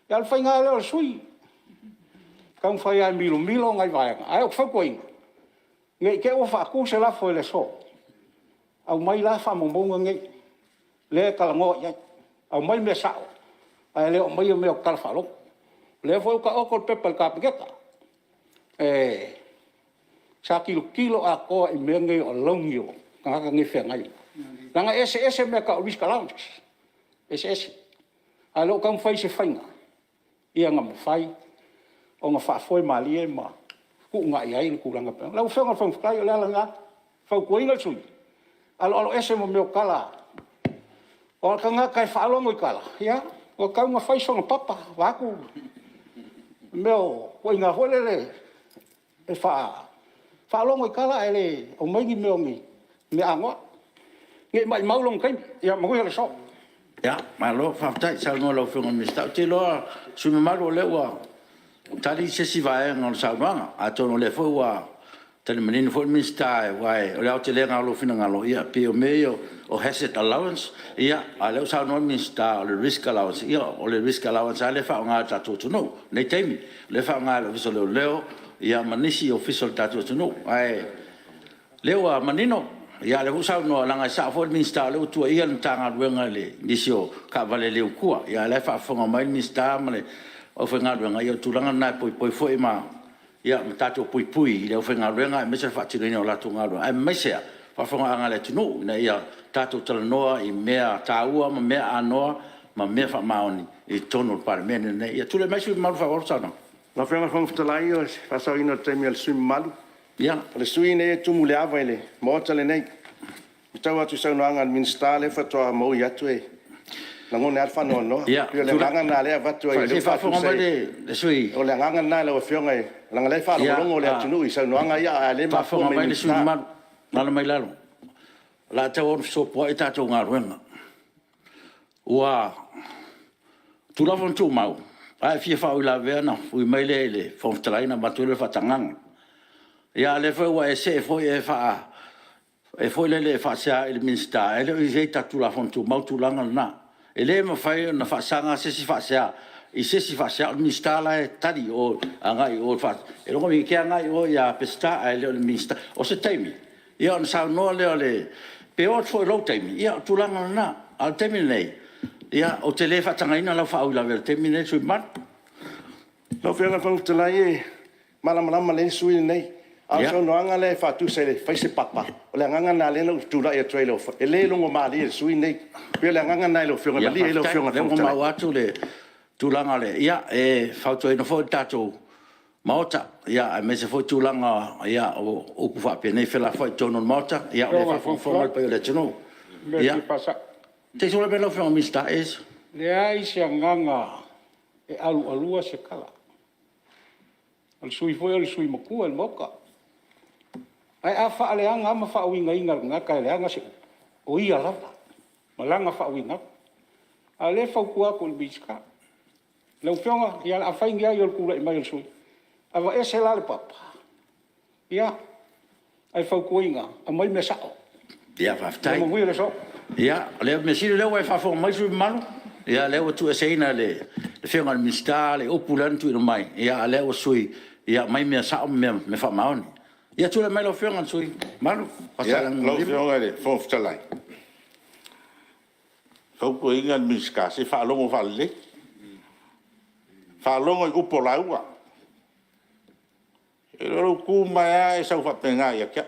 o le faiga lava lea o le sui usufono, e taumafai lava e milomilo nai vaega. Ae ou te fautuaina, ne i te i ua faatu se lafo i le aso, aumai la faamaumauga nei lea e talanoa i ai, aumai mea sao ae le o aumaia mea o tala faalogo. O lea foi ua taoto le pepa i le Kapeneta, sa tilotilo atoa i mea nei o alauni o tagata nei e feagai, leaga e eseese mea e tau o risk allowance, e eseese. A o lea ua taumafai i se faiga ina ia mafai ona faafoe malie ma fetuunai ai le tulaga. Lau Afioga i le Fofoga Fetalai, o le ala lena, e fautuaina le sui usufono, aloaloese mai mea o tala, aua o le tagata e faalogo i tala, ia, ua tatau ona fai sona papa vaeatu mea o ituaiga foi lele e faalogo i tala ae le aumai ni mea anoa, ne i maumau lona taimi. Ia manuia le aso. Malo faafetai saunoa i lau Afioga i le Minisita. Ou te iloa le sui usufono mamalu o lea ua tali se isi vaega o le saunoaga, atonu o lea foi ua tali manino foi le Minisita, aua o le aotelega lava o lou finagalo, e pei o mea ia o hazard allowance, a o lea ua saunoa le Minisita o le risk allowance, ia o le risk allowance lava lea e faaaoga e le tatou atunuu i lenei taimi, lea e faaaoga e le Ofisa o Leoleo ma nisi Ofisa o le tatou atunuu. Ae o lea ua manino, o lea foi ua saunoa, leaga e sao foi le Minisita o lea ua tuuaia le Matagaluega i nisi o taavale le utua, a o la e faafofoga mai le Minisita ma le aufaigaluega, ia o le tulaga lena e poipoi foi ma tatou puipui i le aufaigaluega aemaise o le faatinoina o latou galuega, aemaise lava le faafofogaaga a le atunuu ina ia tatou talanoa i mea taua ma mea anoa ma mea faamaoni i totonu o le Palemene lenei. Ia tulai mai le sui usufono mamalu e faaauau le saunoaga. Lau Afioga i le Fofoga Fetalai o le faasaoina o le taimi o le sui usufono mamalu. O le sui usufono lenei e tumu i le ava i le Maota lenei. E matau atu i le saunoaga a le Minisita lea faatoa maui atu, e lagona ai lava le faanoanoa. E pei o le agaga lena o lea e avatu ai, Se i faafofoga mai le sui usufono. O le agaga lena lau Afioga, leaga o la e faalogologo le atunuu i saunoaga ia, a o lea e mafua Faafofoga mai i le mai le sui Minisita. usufono mamalu, alaala mai lalo. O le a tauau ina fesopoai a tatou galuega. O Tulafono Tumau, a e fia faauilavea ona ui mai lea i le Fofoga Fetalai ona avatu ai lea o le faatagaga. A o lea foi ua e see foi oe e faasea i le Minisita, ae le o i ai i le tatou Tulafono Tumau le tulaga lena. E le mafai ona faasaga se isi faasea i se isi faasea. O le Minisita la e tali i o agai i o i le… E te agai i o ia Peseta ae le o le Minisita. O se taimi ona saunoa lea o le… Pe oo atu foi i lou taimi, ia o le tulaga lena. A o le taimi lenei, ou te le faatagaina lau faauilavea i le taimi lenei le sui usufono mamalu. Lau Afioga i le Fofoga Fetalai, e malamalama lelei le sui usufono lenei. A o le saunoaga lea e faatusa e fai se papa, o le agaga lena lea na ou tulai atu ai, e le logomalie i le sui usufono lenei. E pei o le agaga lena lau Afioga, malie lau Afioga i le Faafetai o lea Fofoga ua Fetalai. maua atu le tulaga o le… Ia, e fautuaina foi le tatou Maota, aemaise foi tulaga o upu faapenei e felafoai i totonu o le Maota, o lea e faafogafoga le paia o le atunuu. Lau Afioga i le Fofoga Fetalai, o le mea e fia faasao. Se i tulai mai lau Afioga i le Minisita. E leai se agaga e alualua se tala. O le sui usufono foi o le sui usufono matua i le Maota. Ae a faaleaga lava ma faauigaina e le tagata e leaga se upu, o ia lava ma lana faauigaga. A o lea e fautua atu i le Minisita, lau Afioga, ia o le a fai ni ai o le tulai mai o le sui usufono. Aveese la le papa, ia, ae fautuaina, aumai mea sao. Ia faafetai. Ia manuia le aso. Ia, o le mea sili o lea ua e faafofoga mai le sui usufono mamalu, o lea ua tuueseina e le Afioga i le Minisita le upu lea na tuuina mai, a o lea ua sui, ia aumai mea sao ma mea faamaoni. Ia tulai mai lau Afioga i le sui usufono mamalu mo Faasaleleaga Lau 5. Afioga i le Fofoga Fetalai, e fautuaina le Minisita, se faalogo faalelei, faalogo i upu o lauga. E le o lou tu mai lava e sau faapena ia te au.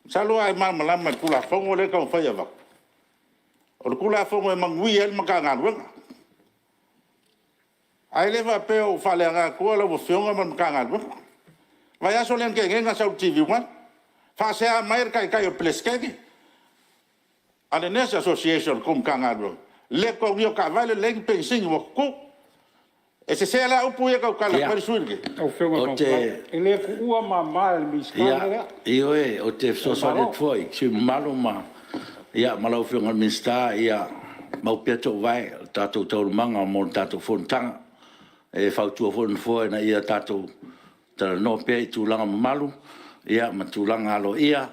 Masalo a e malamalama i le Tulafono lea e taumafai e avatu, o le Tulafono e manuia ai le Matagaluega. Ae le faapea ua ou faaleaga atua lau Afioga ma le Matagaluega. O le vaiaso lea na tea nei na sau i le TV1, faasea mai le taitai o le Peresetene a le Nurse Association a le tou Matagaluega i le le totogia o taavale, leai ni penisini ua tutu. E sese la upu ia e tautala atu ai le sui usufono lenei? Lau Afioga i le Fofoga Fetalai, e le tuua mama e le Minisita le mea lea. Ioe, ou te fesoasoani atu foi i le sui usufono mamalu ma lau Afioga i le Minisita, ia mau pea toovae o tatou taualumaga mo le tatou Fonotaga. E fautua foi le Nofoa ina ia tatou talanoa pea i tulaga mamalu ma tulaga aloaia,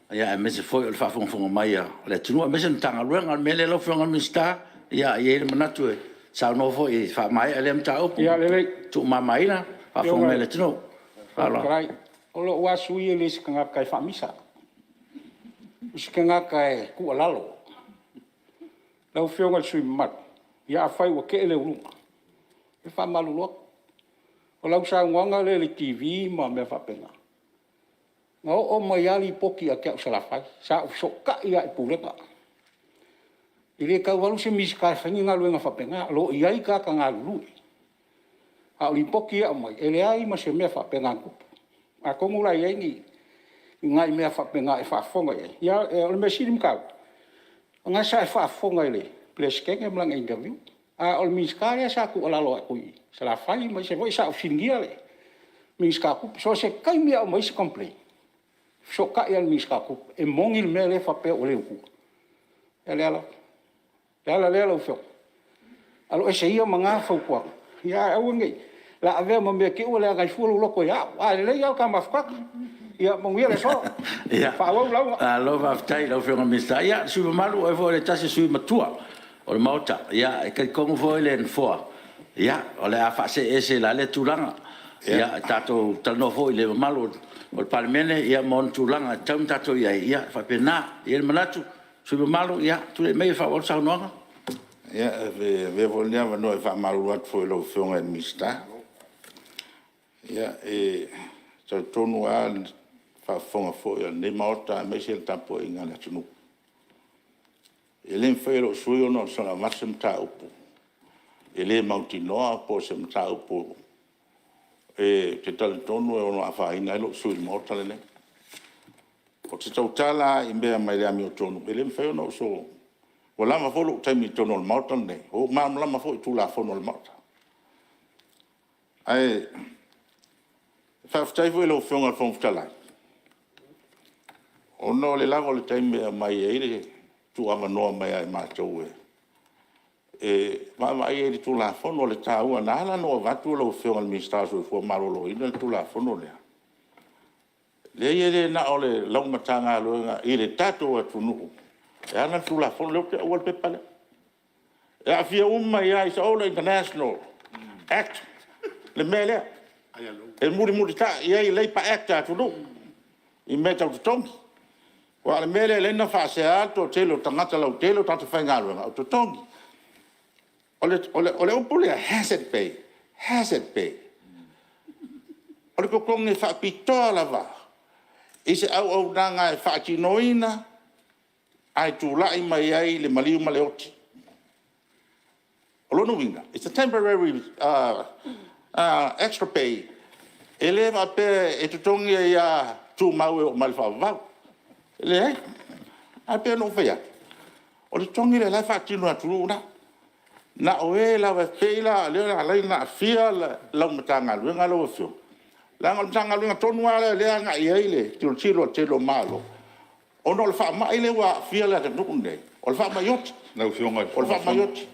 aemaise foi o le faafogafoga mai a le atunuu aemaise le Matagaluega. O le mea lea lau Afioga i le Minisita, e i ai le manatu e saunoa foi e faamaea lea mataupu, Ia lelei. Tuumamaina i le faafofoga mai a le atunuu. Lau Afioga i le Fofoga Fetalai, o lou lava sui usufono e le o se tagata e faamisa, o se tagata e tuualalo. Lau Afioga i le sui usufono mamalu, ia afai ua tee le uluga, e faamalulu atu. O lau saunoaga lea i le TV ma mea faapena, na oo mai lava lipoti ia te au i Salafai, sa ou fesootai lava i pulega. E le tau alu se Minisita e fai ni galuega faapena, o lo o i ai tagata galulue. A o lipoti ia e aumai, e leai ma se mea faapena na tupu. Atonu la e i ai ni nai mea faapena o e faafofoga i ai, a o le mea sili ma taua, o lena sa e faafofoga i le Peresetene ma lana interview, a o le Minisita lea sa tuualalo atu i Salafai, aemaise foi sa ou fesiligia le Minisita o Tupe. So o se taimi lava e aumai ai se complain, e fesootai lava i le Minisita o Tupe, e moni le mea lea e faapea ua le utua? Ia o le ala lea lau Afioga, aloese ia ma na fautuaga, ae aua ne i avea ma mea i te i ua leaga ai fua lou loto ia au, ae lelei lava le ta mafutaga. Ia manuia le aso. Faaauau le lauga. Malo faafetai i lau Afioga i le Minisita. Ia, le sui usufono mamalu, o oe foi o se tasi o sui usufono matua o le Maota. E talitonu foi le Nofoa, o le a faasee ese i la lea tulaga. Ia tatou talanoa foi i le mamalu o le Palemene ma ona tulaga e tatau ona tatou i ai, ia e faapena. E i ai le manatu le sui usufono mamalu, tulai maia e faaauau le saunoaga. Ia, e avea foi lenei avanoa e faamalulu atu foi i lau Afioga i le Minisita. E talitonu lava le faafofoga foi a lenei Maota aemaise le tapuaiga a le atunuu, e le mafai e lou sui usufono ona soona avatu se mataupu e le mautinoa po o se mataupu ou te talitonu e ono afaina ai lou sui usufono i le Maota lenei. Ou te tautala lava i mea mai le amiotonu, e le mafai ona ou soona... Ua lava foi lou taimi i totonu o le Maota lenei, ua ou malamalama foi i Tulafono a le Maota. Ae faafetai foi i lau Afioga i le Fofoga Fetalai, ona o le lava o le taimi e aumai ai le tuuavanoa mai ia i matou e vaavaai ai i le Tulafono, le taua. Na ala ona ou avatu lau Afioga i le Minisita o le Soifua Maloloina le Tulafono lea, leai e le na o lau Matagaluega i le tatou atunuu e ana le Tulafono lea. Ou te uua le pepa lea. E aafia uma ai lava, is all international Act le mea lea, e mulimulitai i ai Labour Act a atunuu i mea tau totogi. Aua o le mea lea e ala ai ona faasea le toatele o tagata lautele o tagata faigaluega, o totogi. O le upu lea hazard pay, hazard pay, o le totogi e faapitoa lava i se auaunaga e faatinoina ae tulai mai ai le maliu ma le oti. O lona uiga, it's a temporary extra pay, e le faapea e totogi ai lava tumau e oo mai i le faavavau. E leai. Ae pei ona ou fai atu, o le totogi lea o la e faatino e atunuu la. Na o e lava, e pei la o lea e ala ai ona aafia lau Matagaluega lau Afioga, leaga o le Matagaluega tonu lava lea o lea e agai i ai le tilotilo a le tele o Malo, ona o le faamai lea ua aafia le atunuu lenei, o le faamai oti. Lau Afioga i le O le faamai oti.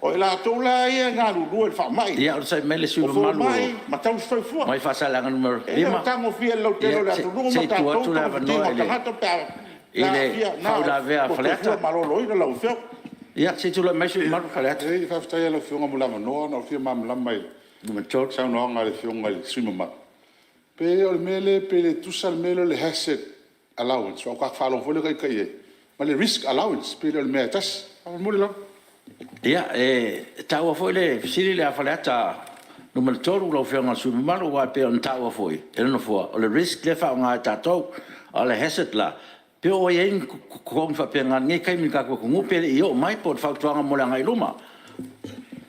O i latou la ia e galulue i le faamai, Ia onosai mai le sui o usufono mamalu fomai ma tausisoifua. mai Faasaleleaga 5. E le o tagofia e le lautele o le atunuu Se ma i tuu tatou atu le togafitiga avanoa o tagata pe a i le aafia. faauilavea a Na o le Faleata. soifua maloloina lau Afioga. Ia, se i tulai mai le sui usufono mamalu Faleata. Leai, faafetai lava i lau Afioga mo le avanoa. Na ou fia malamalama i le saunoaga a le Afioga i le sui usufono mamalu, pe o le mea lea pe le tutusa le mea lea o le hazard allowance aua faatoa ta faalogo foi lea o ita i ai, ma le risk allowance, pe le o le mea lava e tasi. Faamolemole lava. Ia, e taua foi le fesili lea a Faleata 3 lau Afioga i le sui usufono mamalu, aua e pei ona taua foi e le Nofoa, o le risk lea e faaaoga e tatou. A o le hazard la, pe ua i ai ni totogi faapena i lenei taimi i le tatou atunuu pe le i oo mai, po o ni fautuaga mo le agai i luma.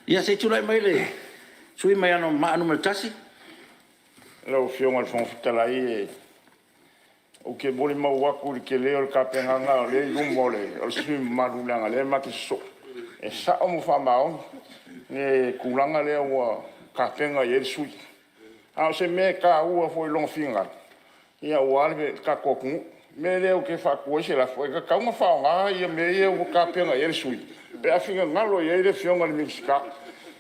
Ia se i tulai mai le sui usufono mo Anoamaa 1. Lau Afioga i le Fofoga Fetalai, ou te molimau atu i le tele o le tapenaga o lea e i luma o le sui usufono mamalu, leaga o lea ma te sosoo, e sao ma faamaoni le tulaga lea ua tapena i ai le sui usufono. A o se mea e taua foi i lona finagalo aua le tatou atunuu. O le mea lea ou te faatu ai se lafo, e tatau ona faaaoga mea ia ua tapena i ai le sui usufono pe a finagalo i ai le Afioga i le Minisita.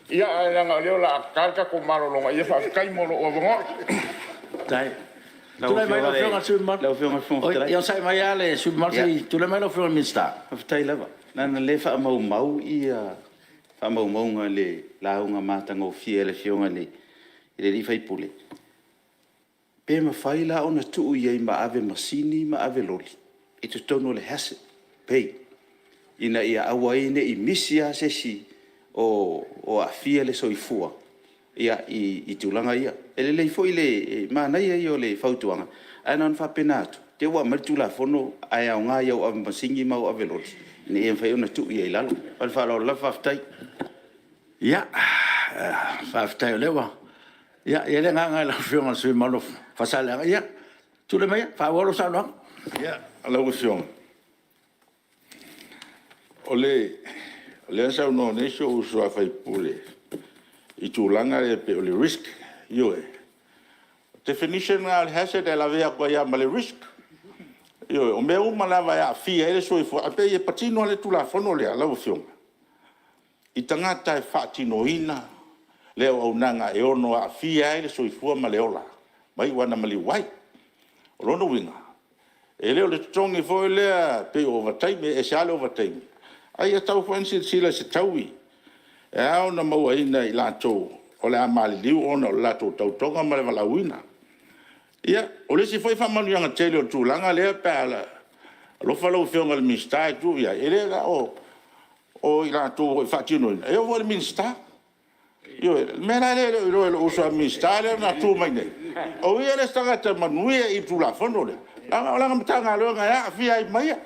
Ia, ae leaga o lea o le a ta le tatou malologa, ia faafetai mo lou avanoa. Tulai mai lau Afioga i le sui usufono mamalu. Ia onosai mai le sui usufono mamalu se i tulai mai lau Afioga i le Minisita. Faafetai lava. Leaga o lea e faamaumau faamaumauga i le lauga matagofie a le Afioga i le sui usufono, pe mafai la ona tuu i ai ma avemasini ma aveloli i totonu o le hazard pay, ina ia aua ai ne i misi lava se isi o aafia le soifua i tulaga ia. E lelei foi le manaia ia o le fautuaga, ae na ona faapena atu, i te i ua aumai le Tulafono ae aoga i au avemasini ma au aveloli ina ia mafai ona tuu i ai i lalo. Ma le faaaloalo lava faafetai. Ia, faafetai o lea ua i ai le agaga i lau Afioga i le sui usufono mamalu o Faasaleleaga. Ia, tulai maia e faaauau lau saunoaga. Lau Afioga, o lea na saunoa nei si ou uso a sui usufono i tulaga ia pei o le risk. Ioe. O le definition lava o le hazard e lavea atu ai lava ma le risk. Ioe. O mea uma lava e aafia ai le soifua, ae pei e patino lava le Tulafono lea lau Afioga, i tagata e faatinoina le auaunaga e ono aafia ai le soifua ma le ola ma iu lava ina maliu ai. O lona uiga, e le o le totogi foi lea pei o ovataimi, e ese lava le ovataimi, ae ia tatau foi ona silasila i se taui e ao ona mauaina e i latou o le a maliliu ona o le latou tautoga ma le valaauina. Ia, o le isi foi faamanuiaga tele o le tulaga lea pe a alofa lau Afioga i le Minisita e tuu i ai, e le na o i latou foi e faatinoina, e oo foi i le Minisita. Ioe. O le mea la lea e le o iloa e lou uso a Minisita lea na tu mai nei, o ia le isi tagata e manuia i le Tulafono lea, leaga o lana Matagaluega e aafia ai ma ia.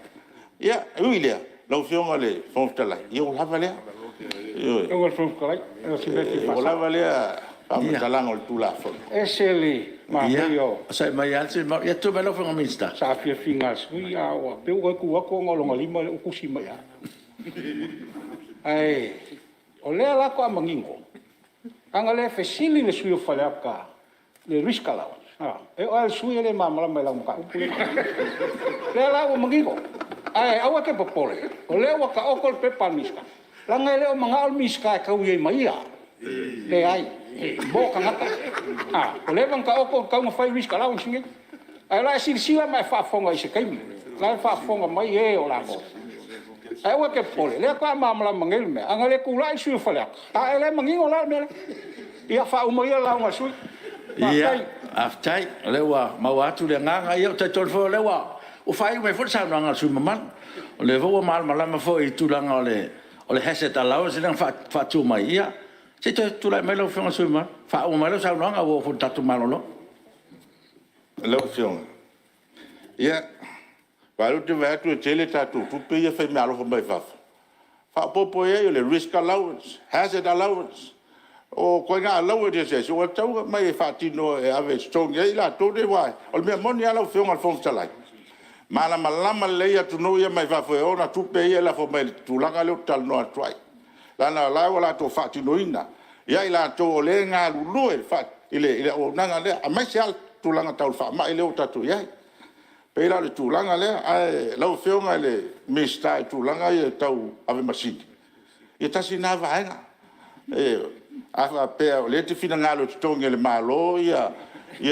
Ia, e ui i lea lau Afioga i le Fofoga Fetalai, ia ua lava lea. Ioe. Lau Afioga i le Fofoga Fetalai, o si mea e fia Ua faasao. lava lea faamatalaga o le Tulafono. E ese le manaia o Ia, onosai mai lava le sui usufono mamalu. Tulai mai lau Afioga i le Minisita. saafiafiaga a le sui usufono, ae pei ua ou toe tu atu ona o lona lima lea ua tusi mai ia. Ae o lea la faatoa manino, a na le fesili le sui usufono o Faleata i le risk allowance, e oo lava i le sui usufono e le malamalama i lau mataupu lea e te… O lea la ua manino, ae aua e te popole, o lea ua taoto le pepa a le Minisita, leaga e le o manao le Minisita e taui ai ma ia, leai, mo tagata. Ua leva ona taoto e tatau ona fai risk allowance nei. Ae o le a e silasila ma e faafofoga i se taimi, o la e faafofoga mai e o latou. Ae aua e te popole, o lea faatoa malamalama nei le mea, a na le tulai le sui usufono o Faleata, a o lea e manino la le mea lea. Ia faauma ia le lauga a le sui usufono. Faafetai. Faafetai, o lea ua maua atu le agaga. Ia ou te talitonu foi o lea ua faaiu mai foi le saunoaga a le sui usufono mamalu. O lea foi ua malamalama foi i le tulaga o le hazard allowance lea na faatu mai. Ia, se i toe tulai mai lau Afioga i le sui usufono mamalu e faauma mai lau saunoaga ua oo foi i le tatou malologa. Lau Afioga, ia, aua o lea ou te vaai atu e tele tatou tupe ia e faimeaalofa mai fafo, faaopoopo i ai o le risk allowance, hazard allowance. O ituaiga allowance eseese ua tatau ona aumai e faatino e ave e totogi ai i latou nei, aua o le mea moni lava lau Afioga i le Fofoga Fetalai, e malamalama lelei atunuu ia mai fafo e ona tupe ia e lafo mai i le tulaga lea ou te talanoa atu ai, leaga o la e ua latou faatinoina ia i latou o lea e galulue i le auaunaga lea, aemaise lava le tulaga tau le faamai lea ua tatou i ai. E pei la o le tulaga lea. Ae lau Afioga i le Minisita i tulaga ia tau avemasini, ia tasi lena vaega. Ioe. A faapea o lea e te finagalo e totogi e le Malo ia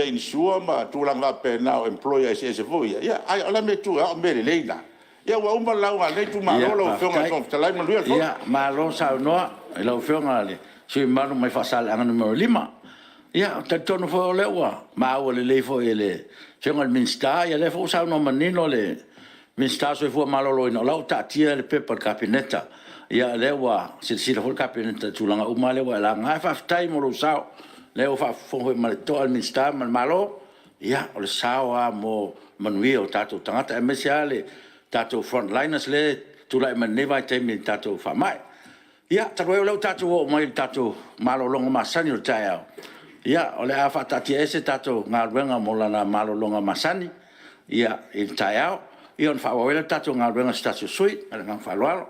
insure ma tulaga faapena o employer eseese foi ia, a o le a le mea e tuu ai? A o mea lelei na. Ia ua uma le lauga a lenei itumalo lau Afioga i le Fofoga Fetalai. Manuia le Fono. Ia, malo saunoa i lau Afioga i le sui usufono mamalu mai Faasaleleaga 5. Ia, ou te talitonu foi o lea ua maua lelei foi e le Afioga i le Minisita, o lea foi ua saunoa manino le Minisita o le Soifua Maloloina, o la e ua taatia le pepa i le Kapeneta. O lea ua silasila foi le Kapeneta i tulaga uma lea ua e laga. Ae faafetai mo lou sao, o lea ua faafofoga foi ma le totoa le Minisita ma le Malo, ia, o le sao lava mo le manuia o tatou tagata, aemaise lava le tatou frontliners lea e tulai mai lenei vaitaimi i le tatou faamai. Ia, talu ai o lea ua tatou oo mai i le tatou malologa masani o le taeao, ia, o le a faataatiaese tatou galuega mo lana malologa masani i le taeao, ona faaauau ai lea o le tatou galuega i se tasi o sui. Ma le agaga faaaloalo.